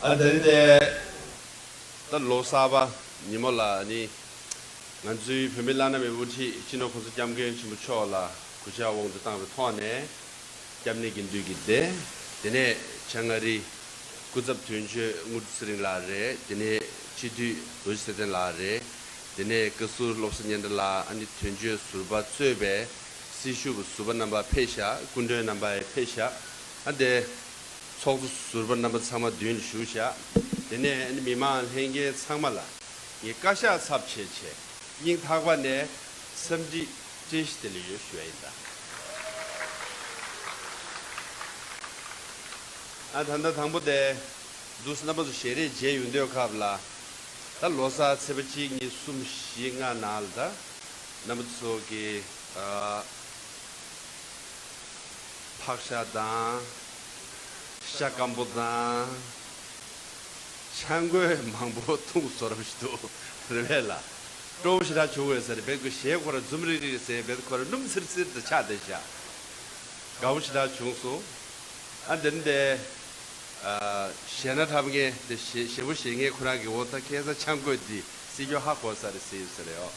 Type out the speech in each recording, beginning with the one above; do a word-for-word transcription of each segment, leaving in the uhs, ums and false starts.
ཨ་དེ་རིང་དེ་ད་ལོ་གསར་པ་ཉིན་མོ་ལ་ནི་ང་ཚོའི་བོད་མི་བླ་ན་མེད་པའི་དབུ་ཁྲིད་སྤྱི་ནོར་༸གོང་ས་༸སྐྱབས་མགོན་ཆེན་པོ་མཆོག་ལ་གུས་ཕྱག་དབང་དུ་བཏང་བའི་ཐོག་ནས། སྐྱབས་གནས་དགེ་འདུན་གྱི་སྡེ། དེ་ནས་བྱང་ཨ་རི་སྐུ་ཚབ་དོན་གཅོད་དངུལ་ཚེ་རིང་ལགས་རེད། དེ་ནས་སྤྱི་འཐུས་རྡོ་རྗེ་ཚེ་བརྟན་ལགས་རེད། དེ་ནས་བཀའ་ཟུར་བློ་བཟང་སྙན་གྲགས་ལགས། ཨ་ནི་དོན་གཅོད་ཟུར་པ་གཙོས་པའི་སྲི་ཞུ་བ་ཟུར་པ་རྣམ་པ་ཕེབས་ཤག་སྐུ་མགྲོན་རྣམ་པ་ཡང་ཕེབས་ཤག་ཨ་དེ་ཚོགས་གཙོ་ཟུར་པ་རྣམ་པ་ཚང་མ་མདུན་ལ་བཞུགས་ཤག་དེ་ནས་ཨ་ནི་མི་མང་ལྷན་རྒྱས་ཚང་མ་ལ། ངས་བཀའ་ཤག་ཚབ་བྱས་བྱས་སྙིང་ཐག་པ་ནས་འཚམས་འདྲི་བཀྲ་ཤིས་བདེ་ལེགས་ཡོད་ཞུ་ཡ་ཡིན་ད། ཨ་ད་ལྟ་དང་པོ་དེ་འདུག་སེ་རྣམ་པ་ཚོ་ཞལ་རས་མཇལ་ཡོང་དུས་སྐབས་ལ། ད་ལོ་གསར་ཚེས་པ་གཅིག་གཉིས་གསུམ་བཞི་ལྔ་ནང་ལ་ད་རྣམ་པ་ཚོ་གི་ཨ། ཕག་ཤ་དང་། ཤ་སྐམ་པོ་དང་། ཆང་གོས་མང་པོ་འཐུང་བཟོ་འདྲ་ཞིག་འདུག་རེད་པས་ལ། སྤྲོ་པོ་ཞེ་དྲག་བྱུང་བས་ཟེར་བས་ཁོ་ཞལ་ཁོ་ར་འཛུམ་རིག་རིག་ཟེར་བས་ཁོ་ར་སྣུམ་ཚིར་ཚིར་དུ་ཆགས་བསྡད་ཤག་དགའ་པོ་ཞེ་དྲག་བྱུང་སོང་། ཨ་འདིར་འདི། ཞེ་ན་འཁྲབ་མཁན་དེ་ཞེ་ཞེ་པོ་ཞེ་ངས་ཁོ་རང་གི་འོ་ད་ཁ་སང་ཆང་གོས་འདི་སྲིད་སྐྱོང་ཧ་གོ་ས་རེད་ཟེར་ཡོད་ས་རེད་ཨོ།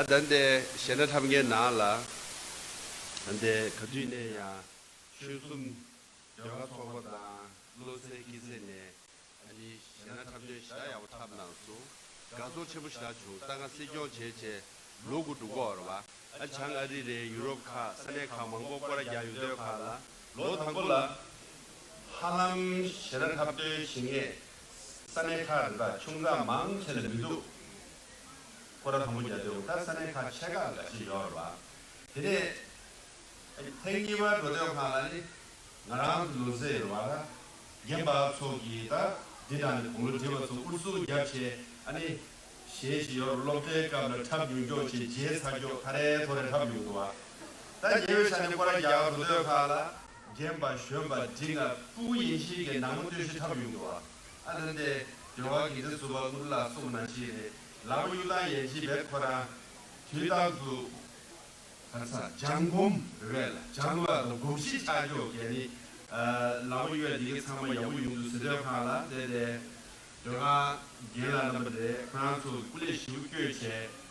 ཨ་ད་འདི་ཞེ་ན་འཁྲབ་མཁན་ནང་ལ། ཨ་འདི་ག་དུས་ནས་ཡང་ཆོལ་གསུམ་ཟློས་གར་ཚོགས་པ་དང་བློ་གསལ་སྐྱེད་ཚལ་ནས་ཨ་ནི་ཞེ་ན་འཁྲབ་སྟོན་ཞེ་དྲག་ཡག་པོ་འཁྲབ་གནང་སོང་། དགའ་ཚོར་ཆེན་པོ་ཞེ་དྲག་བྱུང་། ད་ང་སྲིད་སྐྱོང་བྱས་བྱས་ལོ་དགུ་འགྲོ་གི་ཡོད་རེད་པ། ཨ་བྱང་ཨ་རི་རེད། ཡུ་རོབ་ཁག་ས་གནས་ཁག་མང་པོ་སྐོར་ར་རྒྱག་ཡོང་དུས་སྐབས་ལ་ལོ་དང་པོ་ལ་ཧ་ལམ་ཞེ་ན་འཁྲབ་སྟོན་བྱེད་མཁན་ས་གནས་ཁག་རེད་པ། ཆུང་ཙག་མང་ཆེ་ལ་མི་འདུག་སྐོར་ར་དང་པོ་རྒྱག་དུས་ད་ས་གནས་ཁག་ཆེ་ཁག་འགའ་ཤས་ཡོད་རེད་པ། དེ་ནས་ཐེངས་གཉིས་པ་འགྲོ་དུས་སྒང་ལ་ནི་ང་རང་ཚོ་ལོ་ཙཱ་ཡིན་པ་ར་རྒན་པ་ཚོ་གིས་ད་འདི་དང་ནི་དགུང་ལོ་བགྲེས་པ་ཚོ་དབུ་བཟུང་བརྒྱབ་བྱས་ཨ་ནི་གཞས་ཤིག་ཡོད་རེད། སློབ་གྲྭའི་སྐབས་ལ་འཁྲབ་མྱོང་མཁན་བྱས་རྗེས་ཚར་མཁན་ཐ་རེ་ཐོ་རེ་འཁྲབ་མྱོང་འདུག་པ། ད་ཉེ་བའི་ཆར་ནས་སྐོར་ར་རྒྱག་འགྲོ་དུས་སྒང་ལ་རྒན་པ་གཞོན་པ་འབྲིང་ང་སྤུ་གུ་ཡན་ཆད་ཀྱིས་ནང་མི་སྟོད་གཞས་འཁྲབ་མྱོང་འདུག་པ། ཨ་ནི་འདི་སྡེ་བ་དགེ་འདུན་ཟུར་པ་དངུལ་ལགས་གསུངས་ནང་བཞིན་རེད། ལག་པ་གཡུག་སྟངས་ཡན་ཆད་བས་ཁོ་རང་དུས་རྟག་ཏུ་ག་ཚ་སྦྱང་སྒོམ་རེད་པས་ལ། སྦྱང་བ་དང་སྒོམ་གཞི་ཆགས་ཀྱོག་གལ་ནི། ལག་པ་གཡུག་ཡ་འདི་གའི་ཚང་མ་ཡག་པོ་ཡོང་དུས་ཟེར་དུས་སྒང་ལ་དེ་དེ་སྡོད་ཁང་རྒན་ལགས་རྣམ་པ་དེ་ཁོ་རང་ཚོ་སྐུ་ལས་ཞེ་པོ་བསྐྱོན་བྱས་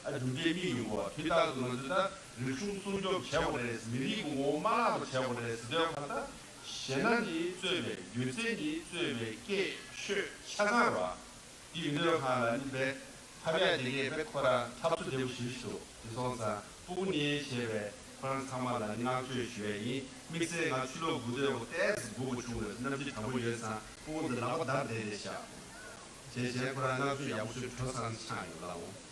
ཨ་གྲུབ་འབྲས་རྙེད་ཡོང་གོ། དུས་རྟག་ཏུ་ང་ཚོ་ད་རིག་གཞུང་སྲུང་སྐྱོབ་བྱེད་དགོས་རེད། མི་རིགས་ཀྱི་ངོ་བོ་མ་བརླག་པ་བྱེད་དགོས་རེད་ཟེར་དུས་སྒང་ལ་ད་གཞས་སྣ་ནི་གཙོས་པའི་སྒྱུ་རྩལ་ནི་གཙོས་པའི་སྐད་ཤོད་ཆ་ཚང་རེད་པ། དེ་ཡིན་དུས་སྒང་ལ་ནི་བས་ཐབས་ཡག་དེ་གས་བས་ཁོ་རང་འཁྲབ་ཚུལ་བདེ་པོ་ཞེ་པོ་ཞིག་འདུག་དེ་སོང་ཙང་སྤུ་གུ་ནས་བྱས་པའི་ཁོ་རང་ཚང་མ་ལ་ནི་བསྔགས་བརྗོད་ཞུ་ཡས་ཡིན། དམིགས་བསལ་ང་ཕྱི་ལོགས་སྒུག་སྡོད་པ་ཏོག་ཙམ་སྒུག་པ་བྱུང་བས་གནམ་གཤིས་གྲང་མོ་ཡོད་ཙང་སྤུ་གུ་ཚོ་ལག་པ་བརྡབས་བསྡད་བསྡད་ཤག་བྱས་བྱས་ཁོ་རང་བསྔགས་བརྗོད་ཡག་པོ་ཞིག་གྲོ་ཚང་ཆགས་ཡོང་ལ་འོང་།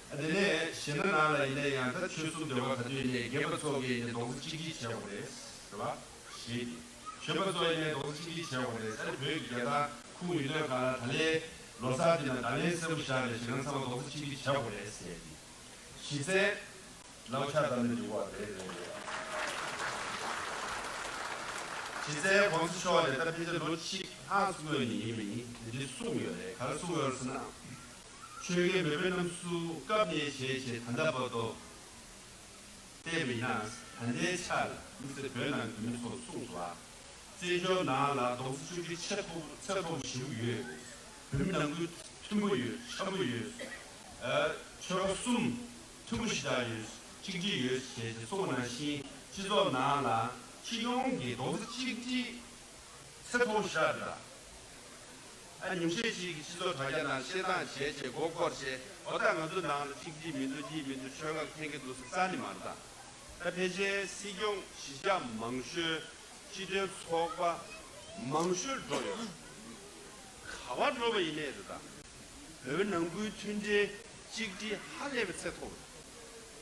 ཨ་དེ་ནས་གཞས་སྣ་ནང་ལ་ཡིན་ན་ཡང་ད་ཆོལ་གསུམ་སྡེ་བ་ག་དུས་ནས་རྒན་པ་ཚོ་གིས་ནི་རྡོག་རྩ་གཅིག་སྒྲིལ་བྱེད་དགོས་རེད། རེད་པ། གཞས་དེ། གཞོན་པ་ཚོ་ཡིན་ནའི་རྡོག་རྩ་གཅིག་སྒྲིལ་བྱེད་དགོས་རེད། ཨ་ནི་བོད་ཀྱི་རྒྱལ་དར་ཁུར་ཡོང་དུས་སྒང་ལ་ད་ལན་ལོ་གསར་དེ་ན་ད་ལན་གསལ་པོ་བཞག་རེད། གཞས་སྣ་ཚང་མ་རྡོག་རྩ་གཅིག་སྒྲིལ་བྱེད་དགོས་རེད་ཟེར་ཏེ། གཞི་རྩའི་ལག་ཆ་དང་ནི་འགྲིག་པ་རེད་རེད་རེད། གཞི་རྩའི་གོང་ས་མཆོག་ནས་ད་ཕལ་ཆེར་ལོ་གཅིག་ལྷག་ཙམ་སྔོན་ནས་ཡིན་མིན་དེ་འདྲ་གསུངས་ཡོད་རེད། ག་རེ་གསུངས་ཡོད་རེད་ཟེར་ན། ཆོས་རྒྱལ་མེས་དབོན་རྣམ་གསུམ་སྐབས་ནས་བྱས་བྱས་ད་ལྟ་བར་དུ་བལྟས་པ་ཡིན་ན་ད་ལྟའི་ཆར་དམིགས་བསལ་བོད་ནང་གི་མི་ཚོ་གསུངས་སོང་ཨ། བཙན་བྱོལ་ནང་ལ་རྡོག་རྩ་གཅིག་སྒྲིལ་ཆེས་མཐོ་ཚད་མཐོ་པོ་ཞེ་པོ་ཡོད། བོད་མི་ནང་ཁུལ་མཐུན་པོ་ཡོད། འཆམ་པོ་ཡོད། ཨ། ཆོལ་ཁ་གསུམ་མཐུན་པོ་ཞེ་དྲག་ཡོད། གཅིག་སྒྲིལ་ཡོད་ཞེས་གསུངས་པ་ནང་བཞིན་སྤྱི་ཚོགས་ནང་ལ་སྤྱི་ཡོངས་ཀྱི་རྡོག་རྩ་གཅིག་སྒྲིལ་ཚད་མཐོ་པོ་ཞེ་དྲག་རེད་ད། ཨ་ཉུང་ཤས་ཤིག་གིས་སྤྱི་ཚོགས་དྲ་རྒྱ་ནང་བཤད་སྟངས་བྱས་བྱས་མགོ་འཁོར་བྱས་འོ་ད་ང་ཚོ་ནང་ལ་གཅིག་སྒྲིལ་མི་འདུག་གཅིག་མི་འདུག་ཆོལ་ཁ་འཐེན་གྱི་འདུག་ཟེར་རྩ་ནས་མ་རེད་ད། ད་ཕལ་ཆེར་སྲིད་སྐྱོང་གཞིས་ཆགས་མང་ཤོས་སྤྱི་མཐུན་ཚོགས་པ་མང་ཤོས་འགྲོ་ཡོད། ག་པར་འགྲོ་བ་ཡིན་ནའི་རེད་ད། བོད་པའི་ནང་ཁུལ་མཐུན་སྒྲིལ་གཅིག་སྒྲིལ་ཧ་ལས་པའི་ཚད་མཐོ་བ་རེད།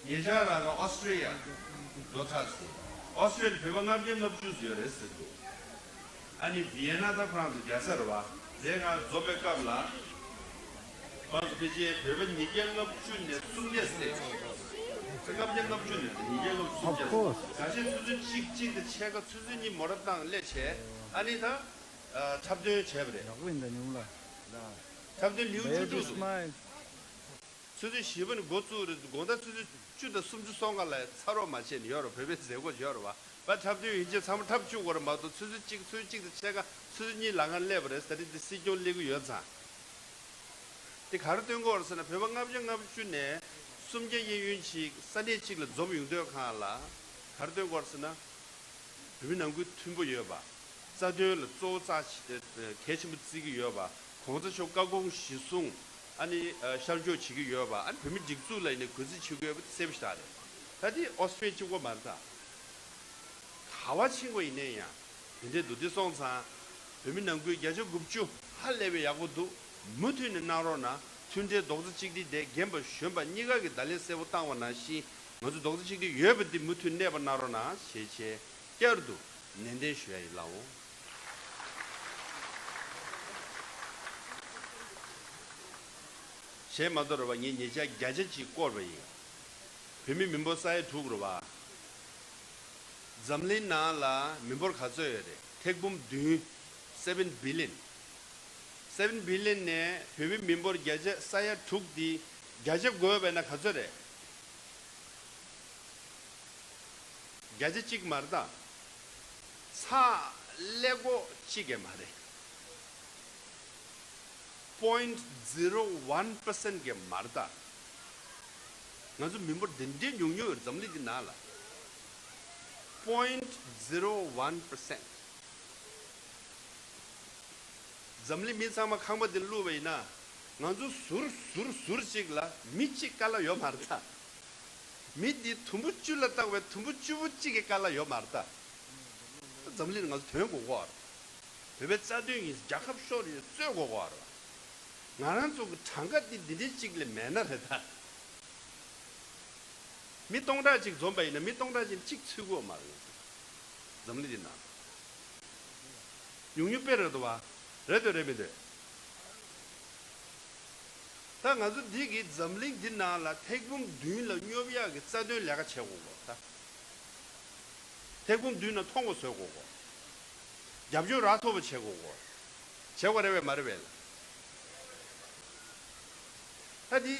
ཉེ་ཆར་རང་ལ་ཨོ་སི་ཀྲི་ཡ་འགྲོ་ཚར་སོང་། ཨོ་སི་ཀྲི་ཡ་བོད་པ་ལྔ་བརྒྱ་ལྔ་བཅུ་ཡོད་རེད་ཟེར་འདུག་ཨ་ནི་ཝི་ཡེ་ན་ད་ཧྥ་རན་སི་རྒྱལ་ས་རེད་བ། དེ་སྔ་འཛོམས་པའི་སྐབས་ལ་ཧྥ་རན་སི་ཕལ་ཆེར་བོད་པ་ཉིས་བརྒྱ་ལྔ་བཅུ་ནས་སུམ་བརྒྱ་ཟེར། ལྔ་བརྒྱ་ལྔ་བཅུ་ནས་ཉིས་བརྒྱ་ལྔ་བཅུ་སུམ་བརྒྱ་ཟེར། ད་ཆ་ཆུ་ཚོད་གཅིག་གཅིག་དང་ཕྱེད་ཀ་ཆུ་ཚོད་གཉིས་མོ་ཊ་བཏང་སླེབས་བྱས་ཨ་ནི་ད་འཁྲབ་སྟོན་བྱས་པ་རེད། ཡག་པོ་ཡིན་ད་ཉུང་ལ། འཁྲབ་སྟོན་ལེའུ་བཅུ་དྲུག་འདུག་ཆུ་ཚོད་བཞི་པ་ནས་འགོ་བཙུགས་རེད། དགོང་དག་ཆུ་ཚོད་བཅུ་དང་སུམ་ཅུ་སོ་ལྔ་ལ་ཚར་རོགས་མ་བྱས་ནས་ཡོད་རེད། བོད་པའི་མཛད་སྒོ་ཡོད་རེད་བ། པ་འཁྲབ་དུས་ཡིན་གཅིག་ཚང་མ་འཁྲབ་བཅུག་དགོས་རེད་མ་གཏོགས། ཆུ་ཚོད་གཅིག་ཆུ་ཚོད་གཅིག་དང་ཕྱེད་ཀ་ཆུ་ཚོད་གཉིས་ལམ་ཁ་སླེབས་པ་རེད། ད་རེས་འདི་སྲིད་སྐྱོང་སླེབས་ཀྱི་ཡོད་ཙང་། དེ་ག་རེ་སྟོན་གྱི་ཡོད་རེད་ཟེར་ན། བོད་པ་ལྔ་བཅུ་ང་བཅུ་ནས་སུམ་བརྒྱ་གཡས་གཡོན་ཅིག་ས་གནས་གཅིག་ལ་འཛོམས་ཡོང་དུས་སྒང་ལ། ག་རེ་སྟོན་གྱི་ཡོད་རེད་ཟེར་ན། བོད་མི་ནང་ཁུལ་མཐུན་པོ་ཡོད་པ། རྩ་དོན་ལ་གཙོ་བོ་རྩ་ཆེ་གལ་ཆེན་པོ་བརྩི་གི་ཡོད་པ། གོང་ས་མཆོག་བཀའ་དགོངས་གཞིར་བཟུང་ཨ་ནི་ཨ་ཤར་ཕྱོགས་བྱེད་ཀྱི་ཡོད་པ། ཨ་ནི་བོད་མི་སྒྲིག་འཛུགས་ལ་ཡིན་ནའི་གུས་བརྩི་བྱེད་ཀྱི་ཡོད་པ་དེ་གསལ་པོ་ཞེ་དྲག་རེད། ད་དེ་ཨོ་སི་ཊི་རི་ཡ་གཅིག་པོ་མ་རེད་ད། ག་པར་ཕྱིན་པ་ཡིན་ནའི་ཡང་དེ་འདྲས་འདུག་དེ་སོང་ཙང་བོད་མི་ནང་ཁུལ་བརྒྱ་ཆ་དགུ་བཅུ་ཧ་ལས་པའི་ཡག་པོ་འདུག་མུ་མཐུད་ནས་གནང་རོགས་གནང་། མཐུན་སྒྲིལ་རྡོག་རྩ་གཅིག་སྒྲིལ་དེ་རྒན་པ་གཞོན་པ་གཉིས་ཀ་གིས་བརྡ་ལན་གསལ་པོ་བཏང་བ་ནང་བཞིན། ང་ཚོ་རྡོག་རྩ་གཅིག་སྒྲིལ་ཡོད་པ་འདི་མུ་མཐུད་གནས་པ་གནང་རོགས་གནང་ཞེས་བྱས་བསྐྱར་དུ་ནན་ཏན་ཞུ་ཡ་ཡིན་ལགས་འོ། གཞན་མ་གཏོགས་རེད་པ། ངས་ཉེ་ཆར་བརྒྱ་ཆ་གཅིག་བསྐོར་བ་ཡིན། བོད་མི་མི་འབོར་ས་ཡ་དྲུག་རེད་པ། འཛམ་གླིང་ནང་ལ་མི་འབོར་ག་ཚོད་ཡོད་རེད། ཐེར་འབུམ་བདུན། སེ་བེན་བི་ལི་ཡོན། སེ་བེན་བི་ལི་ཡོན་ནས་བོད་མི་མི་འབོར་བརྒྱ་ཆ་ས་ཡ་དྲུག་འདི་བརྒྱ་ཆ་བགོས་པ་ཡིན་ན་ག་ཚོད་རེད། བརྒྱ་ཆ་གཅིག་མ་རེད་ད། ཚེག་ཀླད་ཀོར་གཅིག་གི་མ་རེད། point zero one percent གི་མ་རེད་ད། ང་ཚོ་མི་འབོར་འདི་འདྲའི་ཉུང་ཉུང་ཡོད་འཛམ་གླིང་འདི་ནང་ལ། point zero one percent། འཛམ་གླིང་མི་ཚང་མ་ཁང་པ་འདི་བླུགས་པ་ཡིན་ན། ང་ཚོ་ཟུར་ཟུར་ཟུར་གཅིག་ལ་མི་གཅིག་དཀའ་ལས་ཡོད་མ་རེད་ད། མི་འདི་དུམ་བུ་བཅུ་ལ་བཏང་བའི་དུམ་བུ་བཅུ་པོ་གཅིག་གི་དཀའ་ལས་ཡོད་མ་རེད་ད། འཛམ་གླིང་ལ་ང་ཚོ་དོན་དགོས་ཀྱི་ཡོད་རེད། བོད་པའི་རྩ་དོན་ཡིན། རྒྱལ་ཁབ་ཤོར་ཡིན། རྩོད་དགོས་ཀྱི་ཡོད་རེད། ང་རང་ཚོ་གི་གྲངས་ཀ་འདི་འདི་འདྲའི་གཅིག་ལས་མེད་ན་རེད་ད། མི་སྟོང་ཕྲག་གཅིག་འཛོམས་པ་ཡིན་ན་མི་སྟོང་ཕྲག་གཅིག་གཅིག་ཚུད་ཀྱི་ཡོད་མ་རེད། འཛམ་གླིང་འདི་ནང་ཉུང་ཉུང་དཔེ་རེད་འདུག་བ། རེད་འདོད་རེད་མི་འདོད། ད་ང་ཚོ་འདི་གི་འཛམ་གླིང་འདི་ནང་ལ་ཐེར་འབུམ་བདུན་ལ་སྙོབ་ཡག་གི་རྩ་དོན་ལས་ཀ་བྱེད་དགོས་གོ། ད་ཐེར་འབུམ་བདུན་ལ་མཐོང་བ་བཟོ་དགོས་གོ། རྒྱབ་སྐྱོར་རག་ཐུབ་པ་བྱེད་དགོས་གོ། བྱེད་དགོས་རེད་པས་མ་རེད་པས། ད་འདི་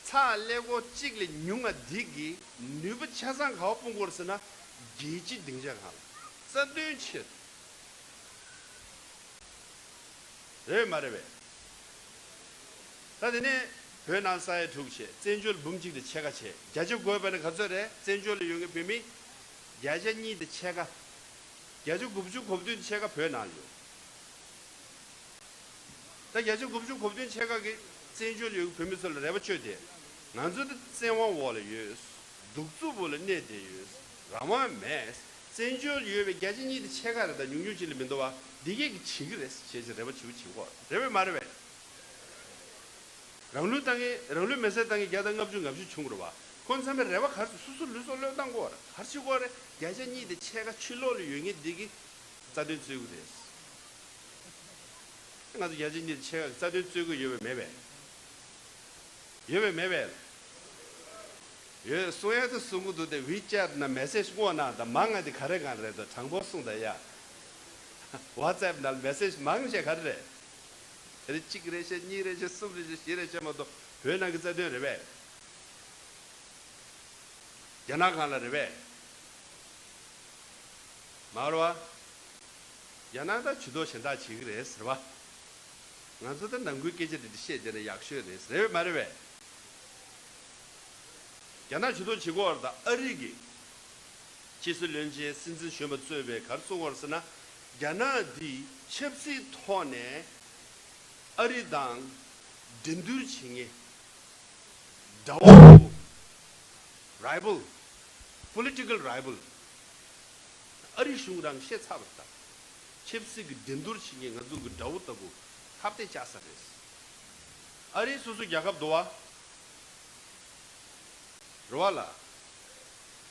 ཚེག་ཀླད་ཀོར་གཅིག་ལས་ཉུང་བ་འདི་གི་ནུས་པ་ཆ་ཚང་ག་པར་སྤུངས་དགོས་རེད་ཟེར་ན། རྒྱལ་སྤྱིའི་སྡིངས་ཆ་སྒང་ལ་རྩ་དོན་ཆེད། རེད་མ་རེད་པས། ད་དེ་ནས་བོད་ནང་ས་ཡ་དྲུག་བྱས། བཙན་བྱོལ་འབུམ་གཅིག་དང་ཕྱེད་ཀ་བྱས། བརྒྱ་ཆ་བགོས་པ་ན་ག་ཚོད་རེད། བཙན་བྱོལ་ལ་ཡོད་མཁན་བོད་མི་བརྒྱ་ཆ་གཉིས་དང་ཕྱེད་ཀ། བརྒྱ་ཆ་དགུ་བཅུ་གོ་བདུན་ཕྱེད་ཀ་བོད་ནང་ཡོད། ད་བརྒྱ་ཆ་དགུ་བཅུ་གོ་བདུན་ཕྱེད་ཀ་གི་བཙན་བྱོལ་ཡོད་བོད་མི་ཚོ་ལ་རེ་བ་བཅོལ་ཏེ། ང་ཚོ་འདི་བཙན་དབང་འོག་ལ་ཡོད། གདུག་རྩུབ་འོག་ལ་གནས་བསྡད་ཡོད། རང་དབང་མེད། བཙན་བྱོལ་ཡོད་པའི་བརྒྱ་ཆ་གཉིས་དང་ཕྱེད་ཀ་རེད་ད། ཉུང་ཉུང་ཅིག་ལས་མི་འདུག་བ། འདི་གས་ཀྱིས་བྱེད་ཀྱི་རེད་ཞེས་ཀྱི་རེ་བ་ཆེ་པོ་བྱེད་ཀྱི་ཡོད་རེད་པས་མ་རེད་པས། རང་ལུས་བཏང་མཁན། རང་ལུས་མེར་སྲེག་བཏང་མཁན་བརྒྱ་དང་ལྔ་བཅུ་ང་བཞི་བྱུང་རེད་བ། ཁོང་ཚང་མས་རེ་བ་ག་རེ་བྱེད། སོ་སོ་ལུས་སྲོག་བློས་བཏང་དགོས་རེད། ག་རེ་བྱེད་དགོས་རེད། བརྒྱ་ཆ་གཉིས་དང་ཕྱེད་ཀ་ཕྱི་ལོགས་ལ་ཡོད་མཁན་འདི་གིས་རྩ་དོན་རྩོད་ཀྱི་རེད། ང་ཚོ་བརྒྱ་ཆ་གཉིས་དང་ཕྱེད་ཀ་གིས་རྩ་དོན་རྩོད་ཀྱི་ཡོད་པས་མེད་པས། ཡོད་པས་མེད་པས། ཡོད། གསུང་ཡག་དེ་གསུང་གི་འདུག་སྟེ། ཝི་ཅེཊ་ནང་མེ་སེཇ་བསྔོགས་གནང་དང་། མང་ང་དེ་ག་རེ་གང་རེད་དོ། དྲང་པོ་གསུངས་དང་ཡ། ཝ་ཊི་སེབ་ནང་མེ་སེཇ་མང་ཆེ་ག་རེ་རེད། དེ་རིང་གཅིག་རེ་བཤད། གཉིས་རེ་བཤད། གསུམ་རེ་བཤད། བཞི་རེ་བཤད་མ་གཏོགས་བོད་ནང་གི་རྩ་དོན་རེད་པས། རྒྱ་ནག་སྒང་ལ་རེད་པས། མ་རེད་བ། རྒྱ་ནག་ད་ཇུས་གཏོགས་གཞན་དག་བྱེད་ཀྱི་རེད་ཟེར་བ། ང་ཚོ་ད་ནང་ཁུལ་སྐད་ཆ་འདི་འདྲ་བཤད་བསྡད་ན་ཡག་ཤོས་རེད། རེད་པས་མ་རེད་པས། རྒྱ་ནག་ཇུས་གཏོགས་བྱེད་ཀྱི་ཡོད་རེད་ད། ཨ་རི་གི་ཕྱི་སྲིད་བློན་ཆེན་སྲིད་འཛིན་གཞོན་པ་གཙོས་པའི་ག་རེ་གསུངས་ཡོད་རེད་ཟེར་ན། རྒྱ་ནག་འདི་ཆབ་སྲིད་ཐོག་ནས་ཨ་རི་དང་འགྲན་བསྡུར་བྱེད་མཁན། དགྲ་བོ། རའི་བལ། པོ་ལི་ཊི་ཀལ་རའི་བལ། ཨ་རི་གཞུང་རང་ཤེས་ཚར་བ་རེད་ད། ཆབ་སྲིད་ཀྱི་འགྲན་བསྡུར་བྱེད་མཁན་ང་ཚོ་གི་དགྲ་བོ་ལྟ་བུ་ཁ་གཏད་བཅག་ས་རེད། ཨ་རི་སོ་སོ་རྒྱལ་ཁབ་འདུག་བ། རེད་བ་ལ།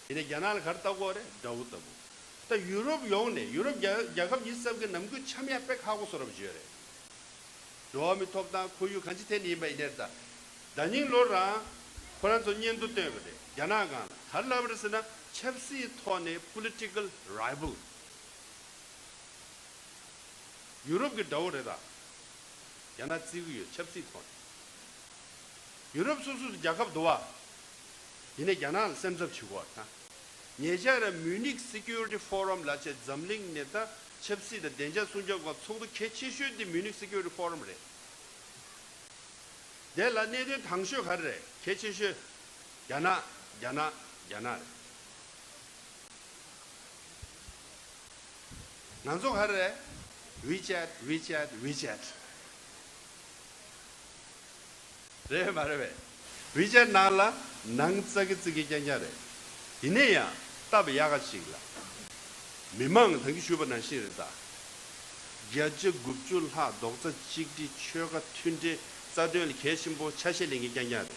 དེ་ནས་རྒྱ་ནག་ལ་ག་རེ་ལྟ་དགོས་རེད། དགྲ་བོ་ལྟ་བུ། ད་ཡུ་རོབ་ཡོངས་ནས། ཡུ་རོབ་རྒྱལ་རྒྱལ་ཁབ་ཉི་ཤུ་རྩ་དགུ་གི་ནང་ཁུལ་འཆམ་ཡག་དཔེ་ཁག་པོ་བཟོ་འདྲ་པོ་ཅིག་ཡོད་རེད། འགྲོ་བ་མིའི་ཐོབ་ཐང་། ཁོར་ཡུག་གང་ཅི་ཐད་ནས་ཡིན་པ་ཡིན་ནའི་ད། ཟླ་ཉིན་ལོ་རང་ཁོ་རང་ཚོ་སྙན་ཐོ་བཏོན་པ་རེད། རྒྱ་ནག་སྒང་ལ་ག་རེ་ལབ་པ་རེད་ཟེར་ན། ཆབ་སྲིད་ཐོག་ནས་པོ་ལི་ཊི་ཀལ་རའི་བལ། ཡུ་རོབ་ཀྱི་དགྲ་བོ་རེད་ད། རྒྱ་ནག་བརྩི་གི་ཡོད། ཆབ་སྲིད་ཐོག་ནས། ཡུ་རོབ་སོ་སོ་སུ་རྒྱལ་ཁབ་འདུག་བ། ཡིན་ནའི་རྒྱ་ནག་ལ་སེམས་འཚབ་བྱེད་དགོས་པ་དང་། ཉེ་ཆར་Munich Security Forum ལབ་བྱས་འཛམ་གླིང་ནས་ད་ཆབ་སྲིད་དང་བདེ་འཇགས་སྲུང་སྐྱོབ་སྐོར་ཚོགས་འདུ་གལ་ཆེ་ཤོས་དེ་Munich Security Forum རེད། དེ་ལ་གནད་དོན་དང་ཤོས་ག་རེ་རེད། གལ་ཆེ་ཤོས་རྒྱ་ནག་རྒྱ་ནག་རྒྱ་ནག་རེད། ང་ཚོ་ག་རེ་རེད། WeChat WeChat WeChat རེད་མ་རེད་པས། WeChat ནང་ལ་ནང་ཙག་གི་ཙིག་གི་རྐྱང་རྐྱང་རེད། ཡིན་ནའི་ཡང་སྟབས་ཡག་ག་ཅིག་ལ། མི་མང་ད་གིན་ཞུས་པ་ནང་བཞིན་རེད་ད། བརྒྱ་ཆ་དགུ་བཅུ་ལྷག་རྡོག་རྩ་གཅིག་སྒྲིལ་ཆོལ་ཁ་མཐུན་སྒྲིལ་རྩ་དོན་ལ་གལ་ཆེན་པོ་ཆ་ཤས་ལེན་མཁན་རྐྱང་རྐྱང་རེད།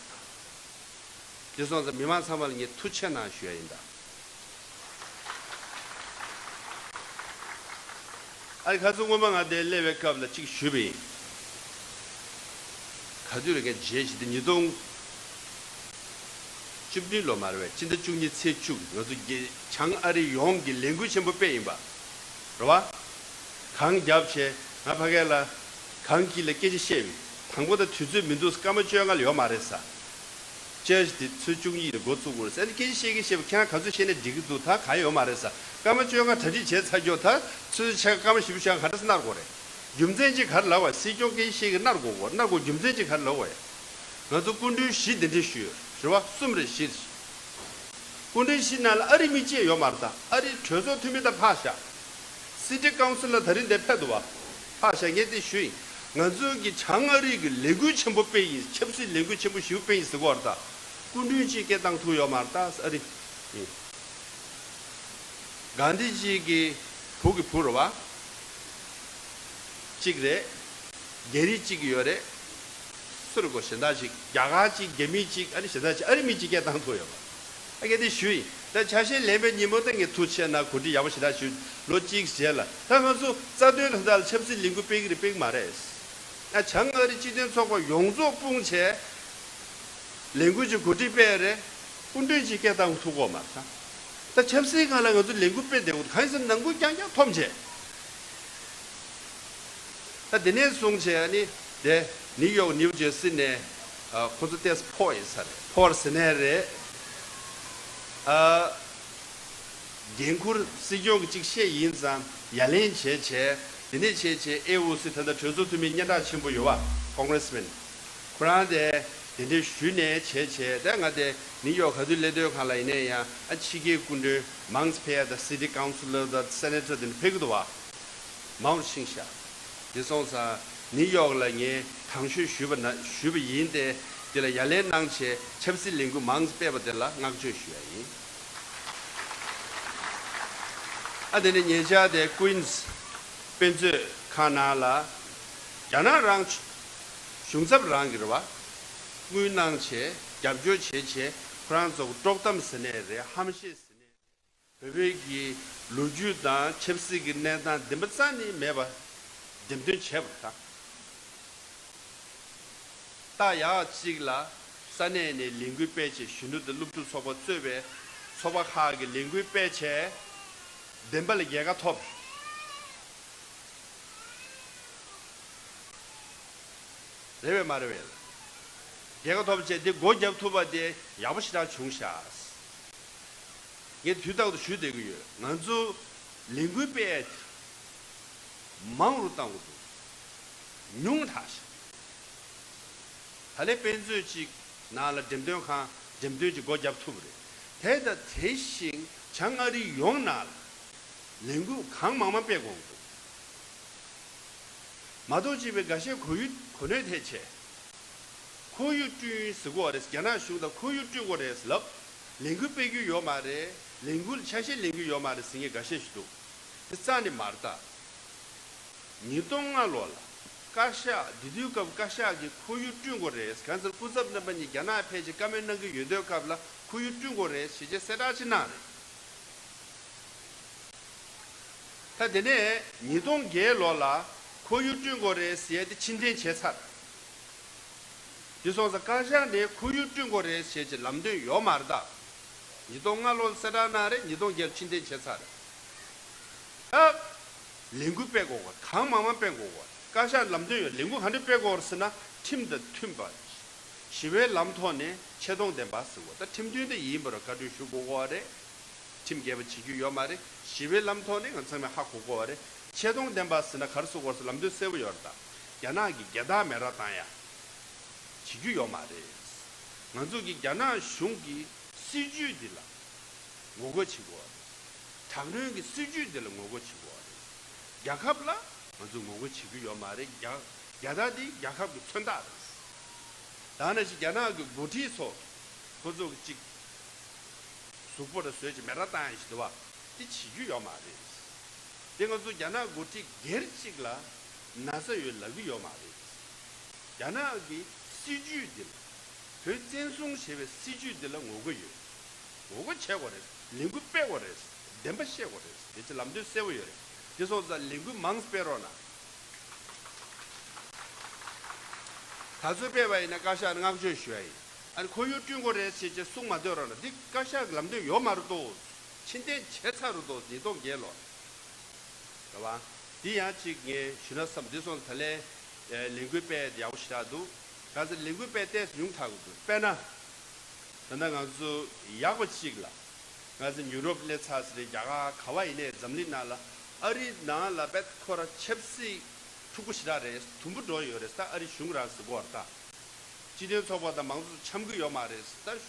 དེ་སོང་ཙང་མི་མང་ཚང་མ་ལ་ངས་ཐུགས་རྗེ་གནང་ཞུ་ཡ་ཡིན་ད། ཨ་རི་ཁ་སང་སྔོན་མ་ང་དེ་སླེབས་པའི་སྐབས་ལ་གཅིག་ཞུས་པ་ཡིན། ག་དུས་རེད་ཀན་རྗེས་ཤིག་དེ་ཉིས་སྟོང་བཅུ་བདུན་ལོ་མ་རེད་པས། སྤྱི་ཟླ་བཅུ་གཉིས་ཚེས་བཅུ་ང་ཚོ་གི་བྱང་ཨ་རི་ཡོངས་ཀྱི་ལས་འགུལ་ཆེན་པོ་སྤེལ་ཡིན་པ་རེད་པ། གངས་རྒྱབ་བྱས་ང་ཕ་གི་ལ་གངས་དཀྱིལ་ལ་སྐད་ཆ་བཤད་པ་ཡིན། དང་པོ་ད་དུས་ཚོད་མི་འདུག་སྐར་མ་བཅོ་ལྔ་ལ་ཡོད་མ་རེད་ས། ཅེས་དེ་ཚོད་བཅུ་གཉིས་ནས་འགོ་བཙུགས་དགོས་ཟེར་ནས་སྐད་ཆ་བཤད་ཀྱི་བཤད་པ་ཁྱེད་རང་ག་ཚོད་བཤད་ནས་འགྲིག་གི་འདུག་ད་ག་ཡོད་མ་རེད་ས། སྐར་མ་བཅོ་ལྔ་གྲ་སྒྲིག་བྱས་ཚར་རྒྱུ་ད་ཚོད་ཆ་སྐར་མ་བཞི་བཅུ་ཞིག་ག་འདྲ་སེ་གནང་དགོས་རེད། རྒྱུ་མཚན་ཅིག་ག་རེ་ལབ་པ། སྲིད་སྐྱོང་སྐད་ཆ་བཤད་ཀྱི་གནང་དགོས་གོ་གནང་དགོས་རྒྱུ་མཚན་ཅིག་ག་རེ་ལབ་པ་ཡ། ང་ཚོ་སྐུ་མགྲོན་བཞི་གདན་འདྲེན་ཞུས་ཡོད་རེད་པ། གསུམ་རེད་བཞི་རེད། སྐུ་མགྲོན་བཞི་ནང་ལ་ཨ་རི་མི་གཅིག་ཡོད་མ་རེད་ད། ཨ་རི་གྲོས་ཚོགས་འཐུས་མི་ད་ཕག་ཤག City Council ལ་ད་རིང་འདིར་ཕེབས་འདུག་པ། ཕག་ཤག་ངས་དེ་ཞུས་ཡིན། ང་ཚོའི་གི་བྱང་ཨ་རི་གི་ལས་འགུལ་ཆེན་པོ་སྤེལ་ཡིན། ཆབ་སྲིད་ལས་འགུལ་ཆེན་པོ་ཞིག་སྤེལ་ཡིན་ཟེར་གོ་རེད་ད། སྐུ་མགྲོན་གཅིག་སྐད་བཏང་ཐུབ་ཡོད་མ་རེད་ད་ཨ་རི། ཨིན། གྷན་དྷི་ཇི་གི་བུ་གི་བུ་རེད་པ། གཅིག་རེད། རྒྱ་རིགས་གཅིག་ཡོད་རེད། སུ་རེད་གོ་གཞན་དག་ཅིག་རྒྱ་གར་གཅིག་རྒྱ་མི་གཅིག་ཨ་ནི་གཞན་དག་ཅིག་ཨ་རི་མི་གཅིག་སྐད་བཏང་ཐུབ་ཡོད་པ། ཨ་གལ་ཏེ་ཞུ་ཡིན། ད་ཆ་ཤས་ལེན་པའི་ཉིན་མོ་ད་ངས་ཐུགས་ཆེ་གནང་གོ་སྒྲིག་ཡག་པོ་ཞེ་དྲག་ཞུ། ལོ་གཅིག་རྗེས་ལ་ད་ང་ཚོ་རྩ་དོན་དོན་དག་ལ་ཆབ་སྲིད་ལས་འགུལ་སྤེལ་གི་རེད་སྤེལ་གི་མ་རེད། ཨ་བྱང་ཨ་རི་སྤྱི་མཐུན་ཚོགས་པ་ཡོངས་རྫོགས་སྤུངས་བྱས། ལས་འགུལ་གྱི་གོ་སྒྲིག་སྤེལ་རེད། སྐུ་མགྲོན་གྱིས་སྐད་བཏང་ཐུབ་ཀྱི་ཡོད་མ་རེད་ད། ད་ཆབ་སྲིད་སྒང་ལ་ང་ཚོ་ལས་འགུལ་སྤེལ་བསྡད་དགོས་གང་ཡིན་ཟེར་ན་ནང་ཁུལ་རྐྱང་རྐྱང་འཐོམ་བྱས། ད་དེ་ནས་བཟུང་བྱས་ཨ་ནི་དེ་ནིའུ་ཡོག་ནིའུ་ཇར་སི་ནས་ཨ་ཁོ་ཚོ་ཏེས་ཕོ་ཡིན་ས་རེད། ཕོར་ཟེར་ནས་རེད། ཨ་འགན་འཁུར་སྲིད་སྐྱོང་གི་གཅིག་བཤད་ཡིན་ཙང་ཡ་ལན་བྱས་བྱས་དེ་ནས་བྱས་བྱས་ཨེ་ཨོ་སི་ད་ལྟ་གྲོས་ཚོགས་འཐུས་མི་སྙན་གྲགས་ཆེན་པོ་ཡོད་པ་ཀོང་གྷི་རེ་སི་མེན། ཁོ་རང་དེ་དེ་འདྲའི་ཞུས་ནས་བྱས་བྱས་ད་ང་དེ་ནིའུ་ཡོག་ག་དུས་སླེབས་དུས་སྒང་ལ་ཡིན་ནའི་ཡང་ཨ་ཕྱི་རྒྱལ་སྐུ་མགྲོན་མང་ཙམ་ཕེབས་ཡ་ད་སི་ཊི་ཀའུན་སི་ལར་ད་སེ་ནེ་ཊར་དེ་འདྲ་ཕེབས་ཀྱི་འདུག་པ། མང་རུ་ཕྱིན་ཤག་དེ་སོང་ཙང་ནིའུ་ཡོག་ལ་ངས་དང་ཤོས་ཞུས་པ་ན་ཞུས་པ་ཡིན་ཏེ་དེ་ལ་ཡ་ལན་གནང་བྱས་ཆབ་སྲིད་ལས་འགུལ་མང་ཙམ་སྤེལ་བ་དེ་ལ་བསྔགས་བརྗོད་ཞུ་ཡ་ཡིན། ཨ་དེ་ནས་ཉེ་ཆར་དེ་ཀུན་སི་དཔེ་མཛོད་ཁང་ནང་ལ་རྒྱ་ནག་རང་གཞུང་ཚབ་རང་གི་རེད་པ། དངུལ་གནང་བྱས་རྒྱབ་སྐྱོར་བྱས་བྱས་ཁོ་རང་ཚོ་དཀྲོག་གཏམ་ཟེར་ནའི་རེད། ཧམ་བཤད་ཟེར་ནའི་རེད། བོད་བོད་ཀྱི་ལོ་རྒྱུས་དང་ཆབ་སྲིད་ཀྱི་གནས་སྟངས་བདེན་པ་རྩ་ནས་མེད་པ་འགྲེམས་སྟོན་བྱས་པ་དང་། རྟགས་ཡག་གཅིག་ལ་ས་གནས་ནས་ལས་འགུལ་སྤེལ་ཆེད་གཞོན་ནུ་དང་སློབ་ཕྲུག་ཚོགས་པ་གཙོས་པའི་ཚོགས་པ་ཁག་གི་ལས་འགུལ་སྤེལ་ཆེད་བདེན་པ་ལ་རྒྱལ་ཁ་ཐོབ། རེད་པས་མ་རེད་པས། རྒྱལ་ཁ་ཐོབ་བྱས་དེ་སྒོ་བརྒྱབ་ཐུབ་པ་དེ་ཡག་པོ་ཞེ་དྲག་བྱུང་ཤག་ངས་དུས་རྟག་ཏུ་ཞུས་བསྡད་ཀྱི་ཡོད། ང་ཚོ་ལས་འགུལ་སྤེལ་མང་རུ་གཏང་དགོས་འདུག་ཉུང་དྲགས་ཤག་ད་ལན་དཔེ་མཛོད་ཅིག་ནང་ལ་འགྲེམས་སྟོན་ཁང་འགྲེམས་སྟོན་གྱི་སྒོ་བརྒྱབ་ཐུབ་པ་རེད། དེ་དང་དེ་བཞིན་བྱང་ཨ་རི་ཡོངས་ནང་ལ་ལས་འགུལ་གང་མང་མང་སྤེལ་དགོས་འདུག་མ་གཏོགས་བྱས་པའི་འགའ་ཤས་གོ་ཡུལ་གོ་གནས་ཐད་ཆད། ཁོར་ཡུག་བསྐྲུན་ཟེར་གོ་རེད། རྒྱ་ནག་གཞུང་དང་ཁོར་ཡུག་བསྐྲུན་དགོས་རེད་ལབ། ལས་འགུལ་སྤེལ་རྒྱུ་ཡོད་མ་རེད། ལས་འགུལ་ཆ་ཤས་ལེན་རྒྱུ་ཡོད་མ་རེད་ཟེར་མཁན་འགའ་ཤས་ཤིག་འདུག་དེ་རྩ་ནས་མ་རེད་ད། ཉིས་སྟོང་ལྔ་ལོ་ལ་བཀའ་ཤག་དེ་དུས་སྐབས་བཀའ་ཤག་གིས་ཁོར་ཡུག་བསྐྲུན་དགོས་རེད། གང་ཟེར་སྐུ་ཚབ་རྣམ་པ་གཉིས་རྒྱ་ནག་ཕེབས་ཆེད་བཀའ་མོལ་གནང་གི་ཡོད་དུས་སྐབས་ལ་ཁོར་ཡུག་བསྐྲུན་དགོས་རེད་ཞེས་བྱས་གསལ་བསྒྲགས་ཅིག་གནང་རེད། ད་དེ་ནས་ཉིས་སྟོང་བརྒྱད་ལོ་ལ་ཁོར་ཡུག་བསྐྲུན་དགོས་རེད་ཟེར་ཏེ་ཕྱིར་འཐེན་བྱས་ཚར། དེ་སོང་ཙང་བཀའ་ཤག་ནས་ཁོར་ཡུག་བསྐྲུན་དགོས་རེད་ཟེར་གྱི་ལམ་སྟོན་ཡོད་མ་རེད་ད། ཉིས་སྟོང་ལྔ་ལོར་གསལ་བསྒྲགས་གནང་རེད། ཉིས་སྟོང་བརྒྱད་ཕྱིར་འཐེན་བྱས་ཚར་རེད། ད་ལས་འགུལ་སྤེལ་དགོས་པ་གང་མང་མང་སྤེལ་དགོས་པ། བཀའ་ཤག་ལམ་སྟོན་ཡོད། ལས་འགུལ་ག་འདྲ་སྤེལ་དགོས་རེད་ཟེར་ན་ཁྲིམས་དང་མཐུན་པ། ཞི་བའི་ལམ་ཐོག་ནས་ཆེ་མཐོང་ལྡན་པ་ཟེར་དགོས། ད་ཁྲིམས་མཐུན་དེ་ཡིན་པར་བཀའ་འཁྲོལ་ཞུ་དགོས་པ་རེད། ཁྲིམས་འགལ་བ་བྱེད་རྒྱུ་ཡོད་མ་རེད། ཞི་བའི་ལམ་ཐོག་ནས་ང་ཚང་མས་ཧ་གོ་དགོས་པ་རེད། ཆེ་མཐོང་ལྡན་པ་ཟེར་ན་ག་རེ་ཟེར་དགོས་རེད་ཟེར་ལམ་སྟོན་གསལ་པོ་ཡོད་རེད་ད། རྒྱ་ནག་གིས་རྒྱལ་དར་མེ་ར་བཏང་ཡ་བྱེད་རྒྱུ་ཡོད་མ་རེད། ང་ཚོ་གིས་རྒྱ་ནག་གཞུང་གི་སྲིད་ཇུས་འདི་ལ་ངོ་རྒོལ་བྱེད་དགོས་པ་རེད། དྲག་གནོན་གྱི་སྲིད་ཇུས་འདི་ལ་ངོ་རྒོལ་བྱེད་དགོས་པ་རེད། རྒྱལ་ཁབ་ལ་ང་ཚོས་ངོ་རྒོལ་བྱེད་རྒྱུ་ཡོད་མ་རེད། རྒྱ་རྒྱལ་དར་འདི་རྒྱལ་ཁབ་ཀྱི་མཚོན་རྟགས་རེད། ད་ནང་བཞིན་རྒྱ་ནག་གི་འགོ་ཁྲིད་ཚོ་ཁོ་ཚོ་གི་གཅིག་གཟུགས་པོ་ར་བཟོས་ཀྱི་མེ་ར་བཏང་ཡ་ཞིག་འདུག་བ། དེ་བྱེད་རྒྱུ་ཡོད་མ་རེད། དེ་ང་ཚོ་རྒྱ་ནག་འགོ་ཁྲིད་སྒེར་གཅིག་ལ་ན་ཚ་ཡོད་ལབ་ཀྱི་ཡོད་མ་རེད། རྒྱ་ནག་གི་སྲིད་ཇུས་འདི་ལ། བོད་བཙན་བཟུང་བྱས་པའི་སྲིད་ཇུས་འདི་ལ་ངོ་རྒོལ་ཡོད། ངོ་རྒོལ་བྱེད་དགོས་རེད། ལས་འགུལ་སྤེལ་དགོས་རེད། བདེན་པ་བཤད་དགོས་རེད། དེ་ཚོ་ལམ་སྟོན་གསལ་པོ་ཡོད་རེད། དེ་སོང་ཙང་ལས་འགུལ་མང་སྤེལ་རོགས་གནང་། ད་ཚོད་སྤེལ་བ་ཡིན་ན་བཀའ་ཤག་ནས་བསྔགས་བརྗོད་ཞུ་ཡ་ཡིན། ཨ་ནི་ཁོར་ཡུག་བསྐྲུན་དགོས་རེད་ཟེར་བྱས་གསུང་མ་སྡོད་རོགས་གནང་། འདི་བཀའ་ཤག་གི་ལམ་སྟོན་ཡོད་མ་རེད་དོ། ཕྱིར་འཐེན་བྱས་ཚར་རེད་དོ། ཉིས་སྟོང་བརྒྱད་ལོ། རེད་བ། འདི་ཡང་གཅིག་ངས་ཞུ་ན་བསམ། འདི་སོང་ཙང་ད་ལན་ལས་འགུལ་སྤེལ་ཡག་པོ་ཞེ་དྲག་འདུག་ང་ཚོ་ལས་འགུལ་སྤེལ་ཏོག་ཙམ་ཉུང་དྲགས་ཀྱི་འདུག་དཔེར་ན། ད་ལྟ་ང་ཚོ་ཡག་པ་གཅིག་ལ། ང་ཚོ་ཡུ་རོབ་སླེབས་ཚར་ཟེར་རེད། རྒྱ་གར་ག་བ་ཡིན་ནའི་འཛམ་གླིང་ནང་ལ་ཨ་རི་ནང་ལ་བེད་ཁོ་རང་ཆབ་སྲིད་འཁྲུག་པོ་ཞེ་དྲག་རེད། དུམ་བུ་འགྲོ་ཡོད་རེད། ད་ཨ་རི་གཞུང་རང་ཟེར་གོ་ར་ད། སྤྱི་མཐུན་ཚོགས་པ་དང་མང་གཙོ་འཆམ་གྱི་ཡོད་མ་རེད། ད་དོན་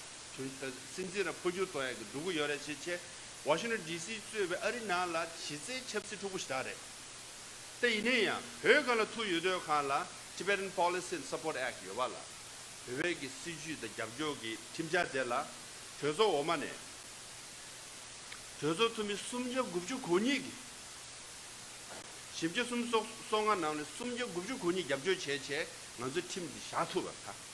སྲིད་འཛིན་རང་འཕོ་འགྱུར་གཏོང་ཡག་གི་འགྲོ་གི་ཡོད་རེད་ཅེས་བྱས། ཝ་ཤིང་ཊོན་ཌི་སི་གཙོས་པའི་ཨ་རི་ནང་ལ་གཞི་རྩའི་ཆབ་སྲིད་འཁྲུག་པོ་ཞེ་དྲག་རེད། ད་ཡིན་ན་ཡང་བོད་སྒང་ལ་ཐུག་ཡོད་དུས་སྒང་ལ་Tibetan Policy and Support Act ཡོད་པ་ལ། བོད་པའི་གི་སྲིད་ཇུས་དང་རྒྱབ་སྐྱོར་གྱི་ཁྲིམས་འཆར་དེ་ལ་གྲོས་ཚོགས་འོག་མ་ནས། གྲོས་ཚོགས་འཐུས་མི་སུམ་བརྒྱ་དགུ་བཅུ་གོ་གཉིས་ཀྱིས། བཞི་བཅུ་སུམ་ཅུ་སོ་ལྔ་ནང་ནས་སུམ་བརྒྱ་དགུ་བཅུ་གོ་གཉིས་རྒྱབ་སྐྱོར་བྱས་བྱས་ང་ཚོའི་ཁྲིམས་འདི་བཞག་ཐུབ་པ་དང་།